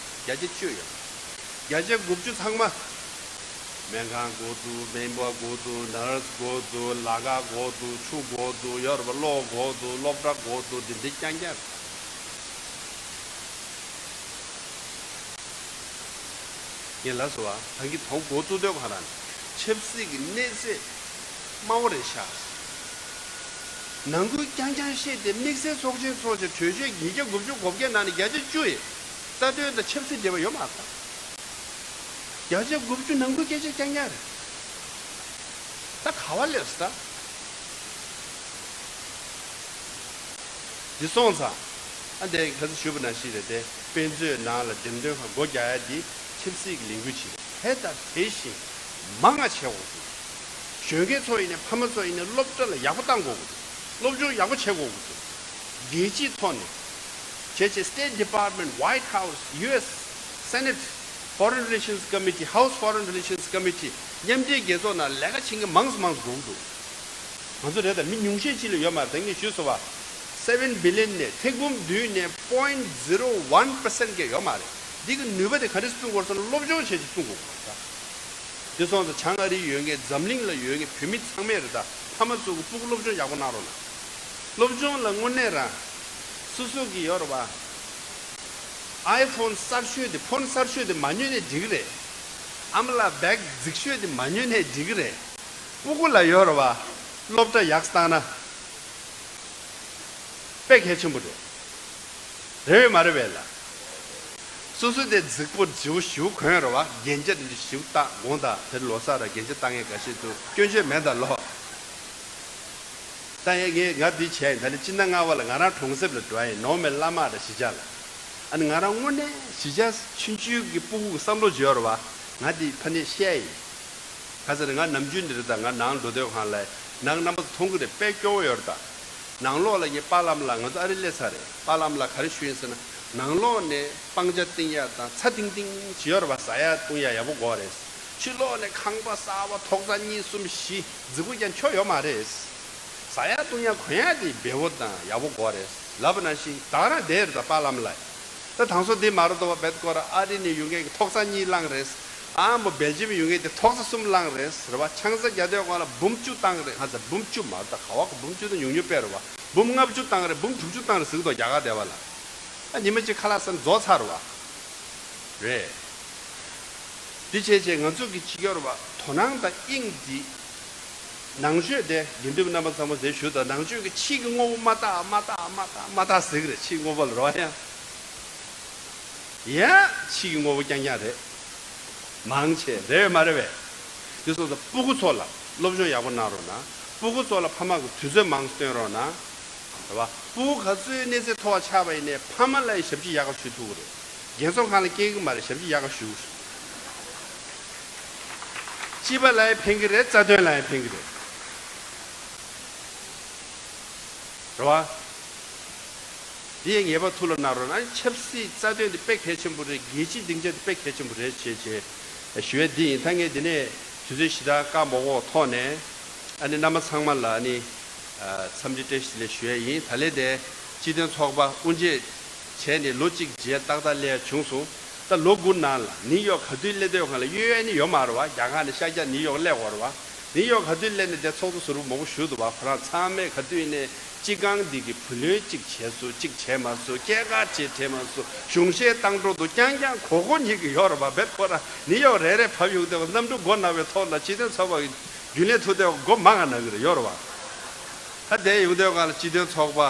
བརྒྱ་ཆ་བཅུ་ཡོད། བརྒྱ་ཆ་དགུ་བཅུ་ཚང་མ། སྨན་ཁང་དགོས་འདུག་སྨན་པ་དགོས་འདུག་ནར་སི་དགོས་འདུག་ལ་ཁ་དགོས་འདུག་ཆུ་དགོས་འདུག་ཡོད་རེད་པ། གློག་དགོས་འདུག་སློབ་གྲྭ་དགོས་འདུག་འདི་འདི་རྐྱང་རྐྱང་རེད། ངས་ལབ་སོང་བ། ད་གིན་དོན་འགོ་བཙུགས་དུས་ག་རང་ཆབ་སྲིད་ཀྱི་གནས་ཚད་དམའ་བོ་རེད་ཤག་ནང་ཁུལ་རྐྱང་རྐྱང་བཤད་དེ་དམིགས་བསལ་ཚོགས་ཆེན་ཚོགས་བྱས་གྲོས་ཆོད་ཉིས་བརྒྱ་དགུ་བཅུ་གོ་བརྒྱད་ནང་ནས་བརྒྱ་ཆ་བཅུ་ཡི་རྩ་དོན་དང་ཆབ་སྲིད་འབྲེལ་བ་ཡོད་མ་རེད་ད། བརྒྱ་ཆ་དགུ་བཅུ་ནང་ཁུལ་སྐད་ཆ་རྐྱང་རྐྱང་རེད། ད་ག་བ་སླེབས་སོང་ད། འདི་སོང་ཙང་། ཨ་འདས་ཁ་སང་ཞུས་པ་ནང་བཞིན་རེད་དེ། དཔེ་མཛོད་ནང་ལ་འགྲེམས་སྟོན་ཁང་སྒོ་རྒྱག་ཡ་འདི་ཆབ་སྲིད་ཀྱི་ལས་འགུལ་ཅིག་རེད། དེ་དང་དེ་བཞིན་མང་ང་བྱེད་དགོས་འདུག་གཞོན་སྐྱེས་ཚོ་ཡིན་ནའི་ཕ་མ་ཚོ་ཡིན་ནའི་སློབ་གྲྭ་ལ་ཡག་པོ་བཏང་དགོས་ཀྱི་འདུག་སློབ་སྦྱོང་ཡག་པོ་བྱེད་དགོས་ཀྱི་འདུག་རྒྱལ་སྤྱིའི་ཐོག་ནས་བྱས་བྱས་State Department, White House, U S Senate Foreign Relations Committee, House Foreign Relations Committee མཉམ་འབྲེལ་རྒྱལ་ཚོགས་ནང་ལས་ཀ་བྱེད་མཁན་མང་སུ་མང་སུ་དགོས་ཀྱི་འདུག་ང་ཚོ་རེད་ད། མི་ཉུང་ཤས་ཅིག་ལ་ཡོད་མ་རེད། ད་ངས་ཞུས་སོང་བ། seven billion ནས་ཐེར་འབུམ་བདུན་ནས་point zero one percent སྐད་ཡོད་མ་རེད། འདི་གི་ནུས་པ་དེ་ག་རེ་བསྲུང་དགོས་ཟེར་ན་སློབ་སྦྱོང་བྱས་ཅིག་བསྲུང་དགོས་ཀྱི་རེད་ད། དེ་སོང་ཙང་བྱང་ཨ་རིར་ཡོད་མཁན་འཛམ་གླིང་ལ་ཡོད་མཁན་བོད་མི་ཚང་མས་རེད་ད། ཕ་མ་ཚོ་གི་སྤུ་གུ་སློབ་སྦྱོང་ཡག་པོ་གནང་རོགས་གནང་། སློབ་སྦྱོང་ལ་དངོས་གནས་རང་སོ་སོ་གི་ཡོད་རེད་བ། iPhone གསར་ཤོས་དེ་ཕོན་གསར་ཤོས་དེ་མ་ཉོས་ནས་འགྲིག་གི་རེད། ཨ་མ་ལགས་བེག་རྫིག་ཤོས་དེ་མ་ཉོས་ནས་འགྲིག་གི་རེད། སྤུ་གུ་ལ་ཡོད་རེད་བ། སློབ་གྲྭ་ཡག་བཏང་ན། དཔེ་གལ་ཆེན་པོ་རེད། རེད་བས་མ་རེད་བས་ལ། སོ་སོ་དེ་རྫིག་པོ་ཞིའུ་ཞིའུ་གོན་རེད་བ། རྒྱན་ཆ་དེ་འདྲ་ཞིའུ་བཏགས་དགོངས་དག་དེར་ལོ་གསར་ར་རྒྱན་ཆ་བཏགས་མཁན་འགའ་ཤས་འདུག་སྐྱོན་བརྗོད་མེད་ད་ལོ། ད་ཡ་ངས་ང་འདི་བྱས་ཡིན། ད་ནི་སྤྱི་ཟླ་ལྔ་པ་ལ་ང་རང་གྲོང་གསེབ་ལ་འགྲོ་ཡ་ཡིན། ནོར་མེད་བླ་མ་ར་གཞིས་ཆགས་ལ། ཨ་ནི་ང་རང་དངོས་གནས་གཞིས་ཆགས་ཆུང་ཆུང་གི་སྤུ་གུ་གི་བསམ་བློ་བརྗོད་རེད་བ། ང་འདི་ཕ་ནས་བཤད་ཡིན། ག་ཟེར་ང་ནམ་རྒྱུན་འདིར་དང་ང་ནང་འགྲོ་དུས་གང་ལ་ནང་རྣམ་པ་ཚོ་མཐོང་གི་རེད། དཔེ་སྐྱོ་བོ་ཡོད་རེད་ད། ནང་ལོགས་ལ་ངས་པཱ་ལགས་ལ་ང་ཚོ་ཨ་རི་སླེབས་ཚར་རེད། པཱ་ལགས་ལ་ག་རེ་ཞུས་ཡིན་ཟེར་ན། ནང་ལོགས་ནས་སྤང་ཆ་བཏིང་ཡ་དང་ཚྭ་ཐིང་ཐིང་ཅིག་ཡོད་རེད་པ། ཟ་ཡ་བཏུང་ཡ་ཡག་པོ་དགོས་རེད། ཕྱི་ལོགས་ནས་ཁང་པ་གསར་པ་ཐོག་ཚད་གཉིས་གསུམ་བཞི་རྫིག་པོ་རྐྱང་ཆོ་ཡོད་མ་རེད། ཟ་ཡ་བཏུང་ཡ་གོན་ཡ་དེ་བེ་བོ་དང་ཡག་པོ་དགོས་རེད་ལབ་པ་ནང་བཞིན་ད་ག་རང་བསྡད་རེད་ད་པཱ་ལགས་ལ། ད་དང་སོ་དེ་མ་རེད་དོ་བ་བེད་སྐོར་ཨ་རི་ནས་ཡོང་མཁན་གྱི་ཐོག་ཚད་གཉིས་བླངས་རེད། ཨ་མོ་སྦེལ་ཇམ་ཡོང་མཁན་དེ་ཐོག་ཚད་གསུམ་བླངས་རེད་ཟེར་བ། ཆང་ས་རྒྱག་དུས་སྒང་ལ་འབུམ་བཅུ་བཏང་རེད། ང་ཚ་འབུམ་བཅུ་མ་རེད་ད། ག་བ་གི་འབུམ་བཅུ་དང་ཉུང་ཉུང་དཔེ་རེད་བ། འབུམ་ལྔ་བཅུ་བཏང་རེད། འབུམ་དྲུག་ཅུ་བཏང་རེད་ཟེར་གི་འདུག་རྒྱ་གར་དེ་བ་ལ། ཨ་ཉི་མ་གཅིག་ཁ་ལག་ཟ་ན་རྫོགས་ཚར་བ་རེད། འདི་བྱས་བྱས་ང་ཚོ་གི་ཅིག་ཡོད་རེད་བ། དོ་སྣང་དང་དབྱིངས་འདི། ནང་ཆོས་དེ་དགེ་འདུན་རྣམ་པ་ཚང་མ་ཟེར་ཞུ་དང་། ནང་ཆོས་ཀྱི་ཕྱིའི་དངོས་པོ་མ་བལྟ་མ་བལྟ་མ་བལྟ་མ་བལྟ་ཟེར་གི་རེད། ཕྱིའི་དངོས་པོ་ལ་རོ་ཡ། ཡ། ཕྱིའི་དངོས་པོ་རྐྱང་རྐྱང་རེད། མང་ཆེ་རེད་བས་མ་རེད་བས། དེ་སོང་ཙང་སྤུ་གུ་ཚོ་ལ་སློབ་སྦྱོང་ཡག་པོ་གནང་རོགས་གནང་། སྤུ་གུ་ཚོ་ལ་ཕ་མ་གི་དུས་ཚོད་མང་སྟོན་རོགས་གནང་། རེད་བ། སྤུ་གུ་ག་ཚོད་གནས་ཚད་མཐོ་བ་ཆགས་པ་ཡིན་ནའི་ཕ་མ་ལ་ཡི་ཞབས་ཕྱི་ཡག་ག་ཞུ་ཐུབ་ཀྱི་རེད། རྒན་གསོ་ཁང་ལ་སྐྱེལ་གི་མ་རེད། ཞབས་ཕྱི་ཡག་ག་ཞུ། སྤྱི་པ་ལ་ཡང་ཕན་གི་རེད། རྩ་དོན་ལ་ཡང་ཕན་གི་རེད། རེད་བ། འདི་ཡང་ངེས་པར་ཐུགས་ལ་གནང་རོགས་གནང་། ཆབ་སྲིད་རྩ་དོན་འདི་དཔེ་གལ་ཆེན་པོ་རེད། རྒྱལ་སྤྱིའི་སྡིངས་ཆ་འདི་དཔེ་གལ་ཆེན་པོ་རེད་ཅེས་ཅེས་ཞུ་ཡས་འདི་ཡིན། ད་ངས་འདི་ནས་དུས་ཚོད་ཞེ་དྲག་བཀག་མ་དགོས་ཐོག་ནས་ཨ་ནི་རྣམ་པ་ཚང་མ་ལ་ཨ་ནི་འཚམས་འདྲི་བཀྲ་ཤིས་བདེ་ལེགས་ཞུ་ཡས་ཡིན། ད་ལན་དེ་སྤྱི་མཐུན་ཚོགས་པ་དབུ་འབྱེད་བྱས་ནས་ལོ་གཅིག་རྗེས་ཏག་ཏག་སླེབས་ཡ་བྱུང་སོང་། ད་ལོ་དགུ་ནང་ལ་ནིའུ་ཡོག་ག་དུས་སླེབས་དུས་སྒང་ལ་གཡོལ་ཡ་ནི་ཡོད་མ་རེད་བ། རྒྱ་གར་ནས་ཤར་རྒྱག་ནིའུ་ཡོག་སླེབས་དགོས་རེད་བ། ནིའུ་ཡོག་ག་དུས་སླེབས་ནས་དེ་ཚོགས་གཙོ་ཟུར་པ་མང་པོ་བཞུགས་འདུག་བ། ཁོ་རང་ཚང་མས་ག་དུས་ནས་སྤྱི་ཁང་འདི་གི་བུ་ལོན་གཅིག་བྱས་སོང་། གཅིག་བྱས་མ་སོང་། སྐྱེད་ཀ་གཅིག་བྱས་མ་སོང་། གཞུང་བཞེས་བཏང་འགྲོ་འདུག་རྐྱང་རྐྱང་གོ་གོ་ཉིད་ཀྱི་ཡོད་རེད་བ། བེད་ཁོ་རང་ནིའུ་ཡོག་རེ་རེ་བབས་ཡོང་དུས་གནམ་གྲུ་མགོ་ན་བའི་ཐོག་ལ་སྤྱི་མཐུན་ཚོགས་པ་གི་རྒྱུན་ལས་ཐུག་དུས་མགོ་མ་ག་ན་གི་རེད་ཡོད་རེད་བ། ད་དེ་ཡོང་དུས་སྒང་ལ་སྤྱི་མཐུན་ཚོགས་པ།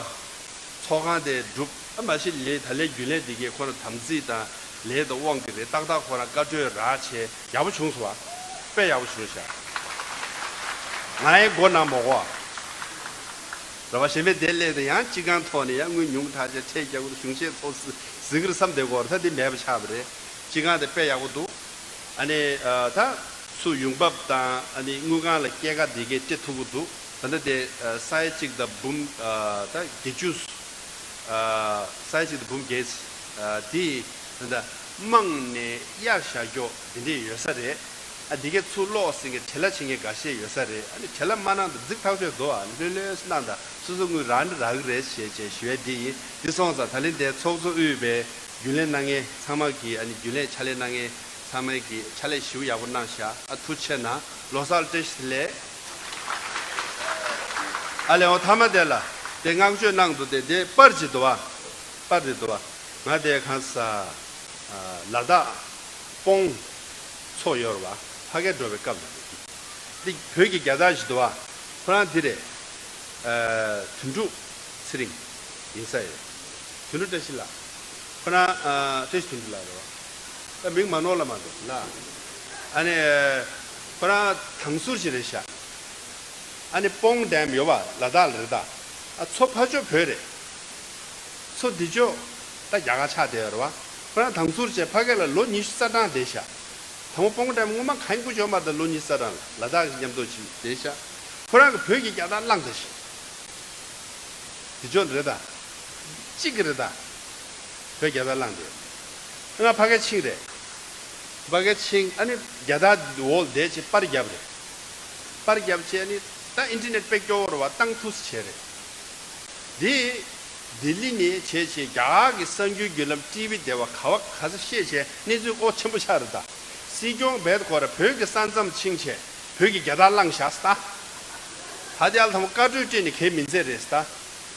ཚོགས་ཁང་དེ་གྲུབ། ཨ་མ་གཞི་ལས་ད་ལས་རྒྱུན་ལས་དེ་གས་ཁོ་རང་དམ་ཚིག་དང་ལས་དང་དབང་གིས་རེད། ཏག་ཏག་ཁོ་རང་བཀའ་འཁྲོལ་རག་བྱས་ཡག་པོ་བྱུང་སོང་བ། དཔེ་ཡག་པོ་བྱུང་ཤག་ང་ཡི་མགོ་ན་མོ་གོ། ར་བ་གཞན་པའི་དེ་སླེབས་དུས་ཡང་སྤྱི་ཁང་ཐོག་ནས་ཡང་དངུལ་ཉུང་དྲགས་བྱས་ཁྲལ་རྒྱག་དགོས། གཞུང་བཞེས་ཐོག་ཟིག་གི་རེད་བསམ་བསྡད་ཀྱི་ཡོད་རེད། ད་འདི་མེད་པ་ཆགས་པ་རེད། སྤྱི་ཁང་དེ་དཔེ་ཡག་པོ་འདུག་ཨ་ནི་ཨ་ད་ཚུར་ཡོང་འབབ་དང་ཨ་ནི་དངུལ་ཁང་ལ་སྐྱེད་ཀ་འདི་གས་སྤྲད་ཐུབ་ཀྱི་འདུག་ད་ལྟ་དེ་ཨ་ས་ཡ་གཅིག་དང་འབུམ་ཨ་ད་བརྒྱད་ཅུ། ཨ་ས་ཡ་གཅིག་དང་འབུམ་བརྒྱད། ཨ་དེ་ད་ལྟ་དམངས་ནས་གཡར་བཞག་རྒྱུ་འདི་འདྲས་ཡོད་ས་རེད། ཨ་འདི་གའི་ཚུར་ཀློག་ཟིན་གྱི་བྲེལ་བ་ཆེ་མཁན་འགའ་ཤས་ཡོད་ས་རེད། ཨ་ནི་བྲེལ་བ་མ་གནང་དང་རྫིག་ཐག་ཆོད་འདུག་ཨ་ནི་ལྷོད་ལྷོད་གནང་དང་སོ་སོ་དངུལ་རག་ནི་རག་གི་རེད་ཞེས་བྱས་ཞུ་ཡ་འདི་ཡིན། འདི་སོང་ཙང་ད་ལན་དེ་ཚོགས་གཙོ་དབུས་པའི་རྒྱུན་ལས་གནང་མཁན་ཚང་མ་གིས་ཨ་ནི་རྒྱུན་ལས་ཕྱག་ལས་གནང་མཁན་ཚང་མས་ཀྱིས་ཕྱག་ལས་ཞེ་པོ་ཡག་པོ་གནང་ཤག་ཨ་ཐུགས་རྗེ་ཆེ་གནང་། ལོ་གསར་བཀྲ་ཤིས་བདེ་ལེགས། ཨ་ལས་འོ་མཐའ་མ་དེ་ལ་དེ་བསྔགས་བརྗོད་གནང་འདུག་དེ་དེ་པར་ཅིག་འདུག་བ། པར་དེ་འདུག་བ། ང་དེ་གང་ས་ལ་དྭགས་སྤོང་མཚོ་ཡོད་རེད་བ། ཕ་གིར་འགྲོ་བའི་སྐབས་ལ་འདི་བོད་ཀྱི་རྒྱལ་དར་ཞིག་འདུག་བ། ཁོ་རང་འདི་རེད། དོན་གྲུབ་ཚེ་རིང་ཡིན་ས་ཡོད། དོན་གྲུབ་བཀྲ་ཤིས་ལགས། ཁོ་རང་བཀྲ་ཤིས་དོན་གྲུབ་ལགས་རེད་བ། ད་མིང་མ་ནོར་ལ་མ་འདུག་ལ། ཨ་ནི་ཁོ་རང་དྭངས་ཟུར་ཞིག་རེད་ཤག་ཨ་ནི་སྤོང་ཌེམ་ཡོད་པ་ལ་དྭགས་ལ་རེད་ད། ཨ་མཚོ་ཕར་ཕྱོགས་བོད་རེད། མཚོ་འདི་ཕྱོགས་ད་རྒྱ་གར་ཆགས་བསྡད་ཡོད་རེད་བ། ཁོ་རང་དྭངས་ཟུར་བྱས་ཕ་གི་ལ་ལོ་ཉི་ཤུ་རྩ་གྲངས་བསྡད་ཤག་དང་པོ་སྤོང་ཌེམ་སྔོན་མ་གང་པོ་བྱོན་མ་ད་ལོ་ཉི་ཤུ་རྩ་གྲངས་ལ་དྭགས་ཀྱི་མཉམ་དུ་ཞིག་བསྡད་ཤག་ཁོ་རང་གི་བོད་ཀྱི་རྒྱལ་དར་བླངས་ད་ཤག་འདི་ཕྱོགས་རེད་ད། གཅིག་གི་རེད་ད། བོད་རྒྱལ་དར་བླངས་ཏེ། ང་ཕ་གིར་ཕྱིན་རེད། ཕ་གིར་ཕྱིན་ཨ་ནི་རྒྱལ་དར་འོག་བསྡད་བྱས་པར་བརྒྱབ་རེད། པར་བརྒྱབ་བྱས་ཨ་ནི་ད་ཨིན་ཊར་ནེཊ་དཔེ་སྐྱོ་བོ་རེད་བ། བཏང་ཐུགས་བྱས་རེད། འདི་ལྡི་ལི་ནས་བྱས་བྱས་རྒྱ་གར་གྱི་གསར་འགྱུར་བརྒྱུད་ལམ་ཊི་ཝི་དེ་བ་ག་བ་ག་ས་བཤད་བྱས་གནས་ཚུལ་ཨོ་ཆེན་པོ་ཆགས་རེད་ད། སྲིད་སྐྱོང་བེད་ཁོ་ར་བོད་ཀྱི་ས་མཚམས་ཕྱིན་བྱས་བོད་ཀྱི་རྒྱལ་དར་བླངས་བཞག་ས། ད་དེ་ཨ་ལ་ཐང་བཀའ་འཁྲོལ་སྤྲད་ནས་གལ་མི་མཛད་རེད་ས།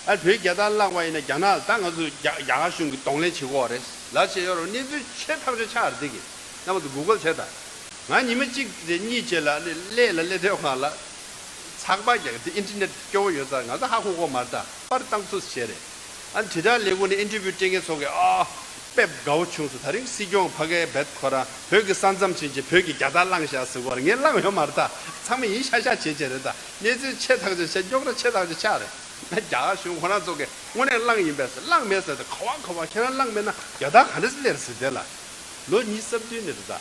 ཨ་བོད་རྒྱལ་དར་བླངས་པ་ཡིན་ན་རྒྱ་ནག་ད་ང་ཚོ་རྒྱ་རྒྱ་གར་གཞུང་གི་གདོང་ལེན་བྱེད་དགོས་རེད་ལ་བྱས་ཡོད་རུང་གནས་ཚུལ་ཆེ་ཐག་ཆོད་ཆགས་རེད་འདི་གི། རྣམ་པ་ཚོ་གུ་གལ་བྱས་དང་། ང་ཉི་མ་གཅིག་རེ་གཉིས་རྗེས་ལ་ཨ་ནི་གླས་ལ་གླས་ཐེབས་སྒང་ལ་ཚགས་པར་རྒྱག་འདི་ཨིན་ཊར་ནེཊ་སྐྱོ་བོ་ཡོད་ཙང་ང་ཚོ་ཧ་གོ་གོ་མ་རེད་ད། པར་བཏང་ཚུལ་བྱས་རེད། ཨ་ནི་དྲིལ་བསྒྲགས་ལས་ཁུངས་ནས་ཨིན་ཊར་བིའུ་སྤྲད་མཁན་ཚོ་གིས་ཨ་དཔེ་དགའ་བོ་བྱུང་སོང་། ད་རིང་སྲིད་སྐྱོང་ཕ་གིའི་བེད་ཁོ་རང་བོད་ཀྱི་ས་མཚམས་ཕྱིན་བྱས་བོད་ཀྱི་རྒྱལ་དར་བླངས་བཞག་ཟེར་བ་རེད། ངས་བླངས་ཡོད་མ་རེད་ད། ཚང་མ་ཡིན་ཤག་ཤག་བྱས་བྱས་རེད་ད། གནས་ཚུལ་ཆེ་ཐག་ཆོད་ཆགས། རྙོག་དྲ་ཆེ་ཐག་ཆོད་ཆགས་རེད། ང་རྒྱ་གར་གཞུང་ཁོ་རང་ཚོ་གིས་དངོས་གནས་བླངས་ཡིན་པས་ཟེར། བླངས་མེད་ཟེར་ཏེ་ག་བ་ག་བ་ཁྱེད་རང་བླངས་མེད་ན་རྒྱལ་དར་ག་འདྲ་སེ་སླེབས་ཟེར་དེ་ལ། ལོ་ཉི་ཤུ་རྩ་བདུན་ནས་རེད་ད།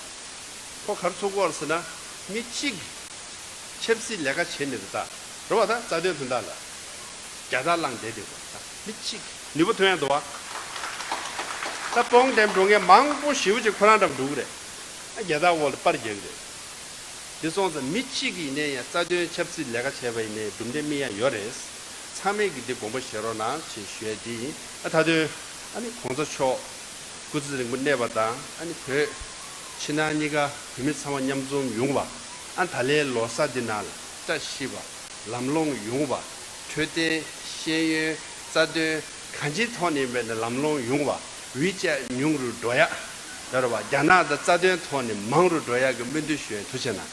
ཁོ་ག་རེ་ཚོར་གི་ཡོད་རེད་ཟེར་ན་མི་གཅིག་ཆབ་སྲིད་ལས་ཀ་བྱེད་ནི་རེད་ད། རེད་བ། ད་རྩ་དོན་དོན་དག་ལ་རྒྱལ་དར་བླངས་བསྡད་དེ་བ། ད་མི་གཅིག་ནུས་པ་ཐོན་ཡ་འདུག་བ། ད་སྤོང་ཌེམ་འགྲོ་མཁན་མང་པོ་ཞེ་པོ་ཅིག་ཁོ་རང་འགྲམ་འགྲོ་གི་རེད། ད་རྒྱལ་དར་འོག་ལ་པར་རྒྱག་གི་རེད། འདི་སོང་ཙང་མི་གཅིག་གིས་ཡིན་ནའི་ཡང་རྩ་དོན་ཆབ་སྲིད་ལས་ཀ་བྱས་པ་ཡིན་ནའི་གྲུབ་འབྲས་སྨིན་ཡ་ཡོད་རེད། ཚང་མས་ཀྱིས་འདི་དགོངས་པ་བཞེས་རོགས་གནང་ཞེས་ཞུ་ཡ་འདི་ཡིན། ཨ་ད་དུང་ཨ་ནི་གོང་ས་མཆོག་སྐུ་ཚེ་རིང་པོ་གནས་པ་དང་ཨ་ནི་བོད་ཕྱི་ནང་གཉིས་ཀ་བོད་མི་ཚང་མ་མཉམ་འཛོམས་ཡོང་བ། ཨ་ད་ལན་ལོ་གསར་འདི་ནང་ལ་བཀྲ་ཤིས་པ། ལམ་ལྷོང་ཡོང་བ། འཕྲོད་བསྟེན། ཤེས་ཡོན། རྩ་དོན་གང་ཅིའི་ཐོག་ནས་ཡིན་པ་ཡིན་ན་ལམ་ལྷོང་ཡོང་བ། དབུལ་ཇེ་ཉུང་རུ་འགྲོ་ཡ། ཡོད་རེད་བ། རྒྱ་ནག་དང་རྩ་དོན་ཐོག་ནས་མང་རུ་འགྲོ་ཡ་གི་སྨོན་འདུན་ཞུ་ཡ། ཐུགས་རྗེ་གནང་།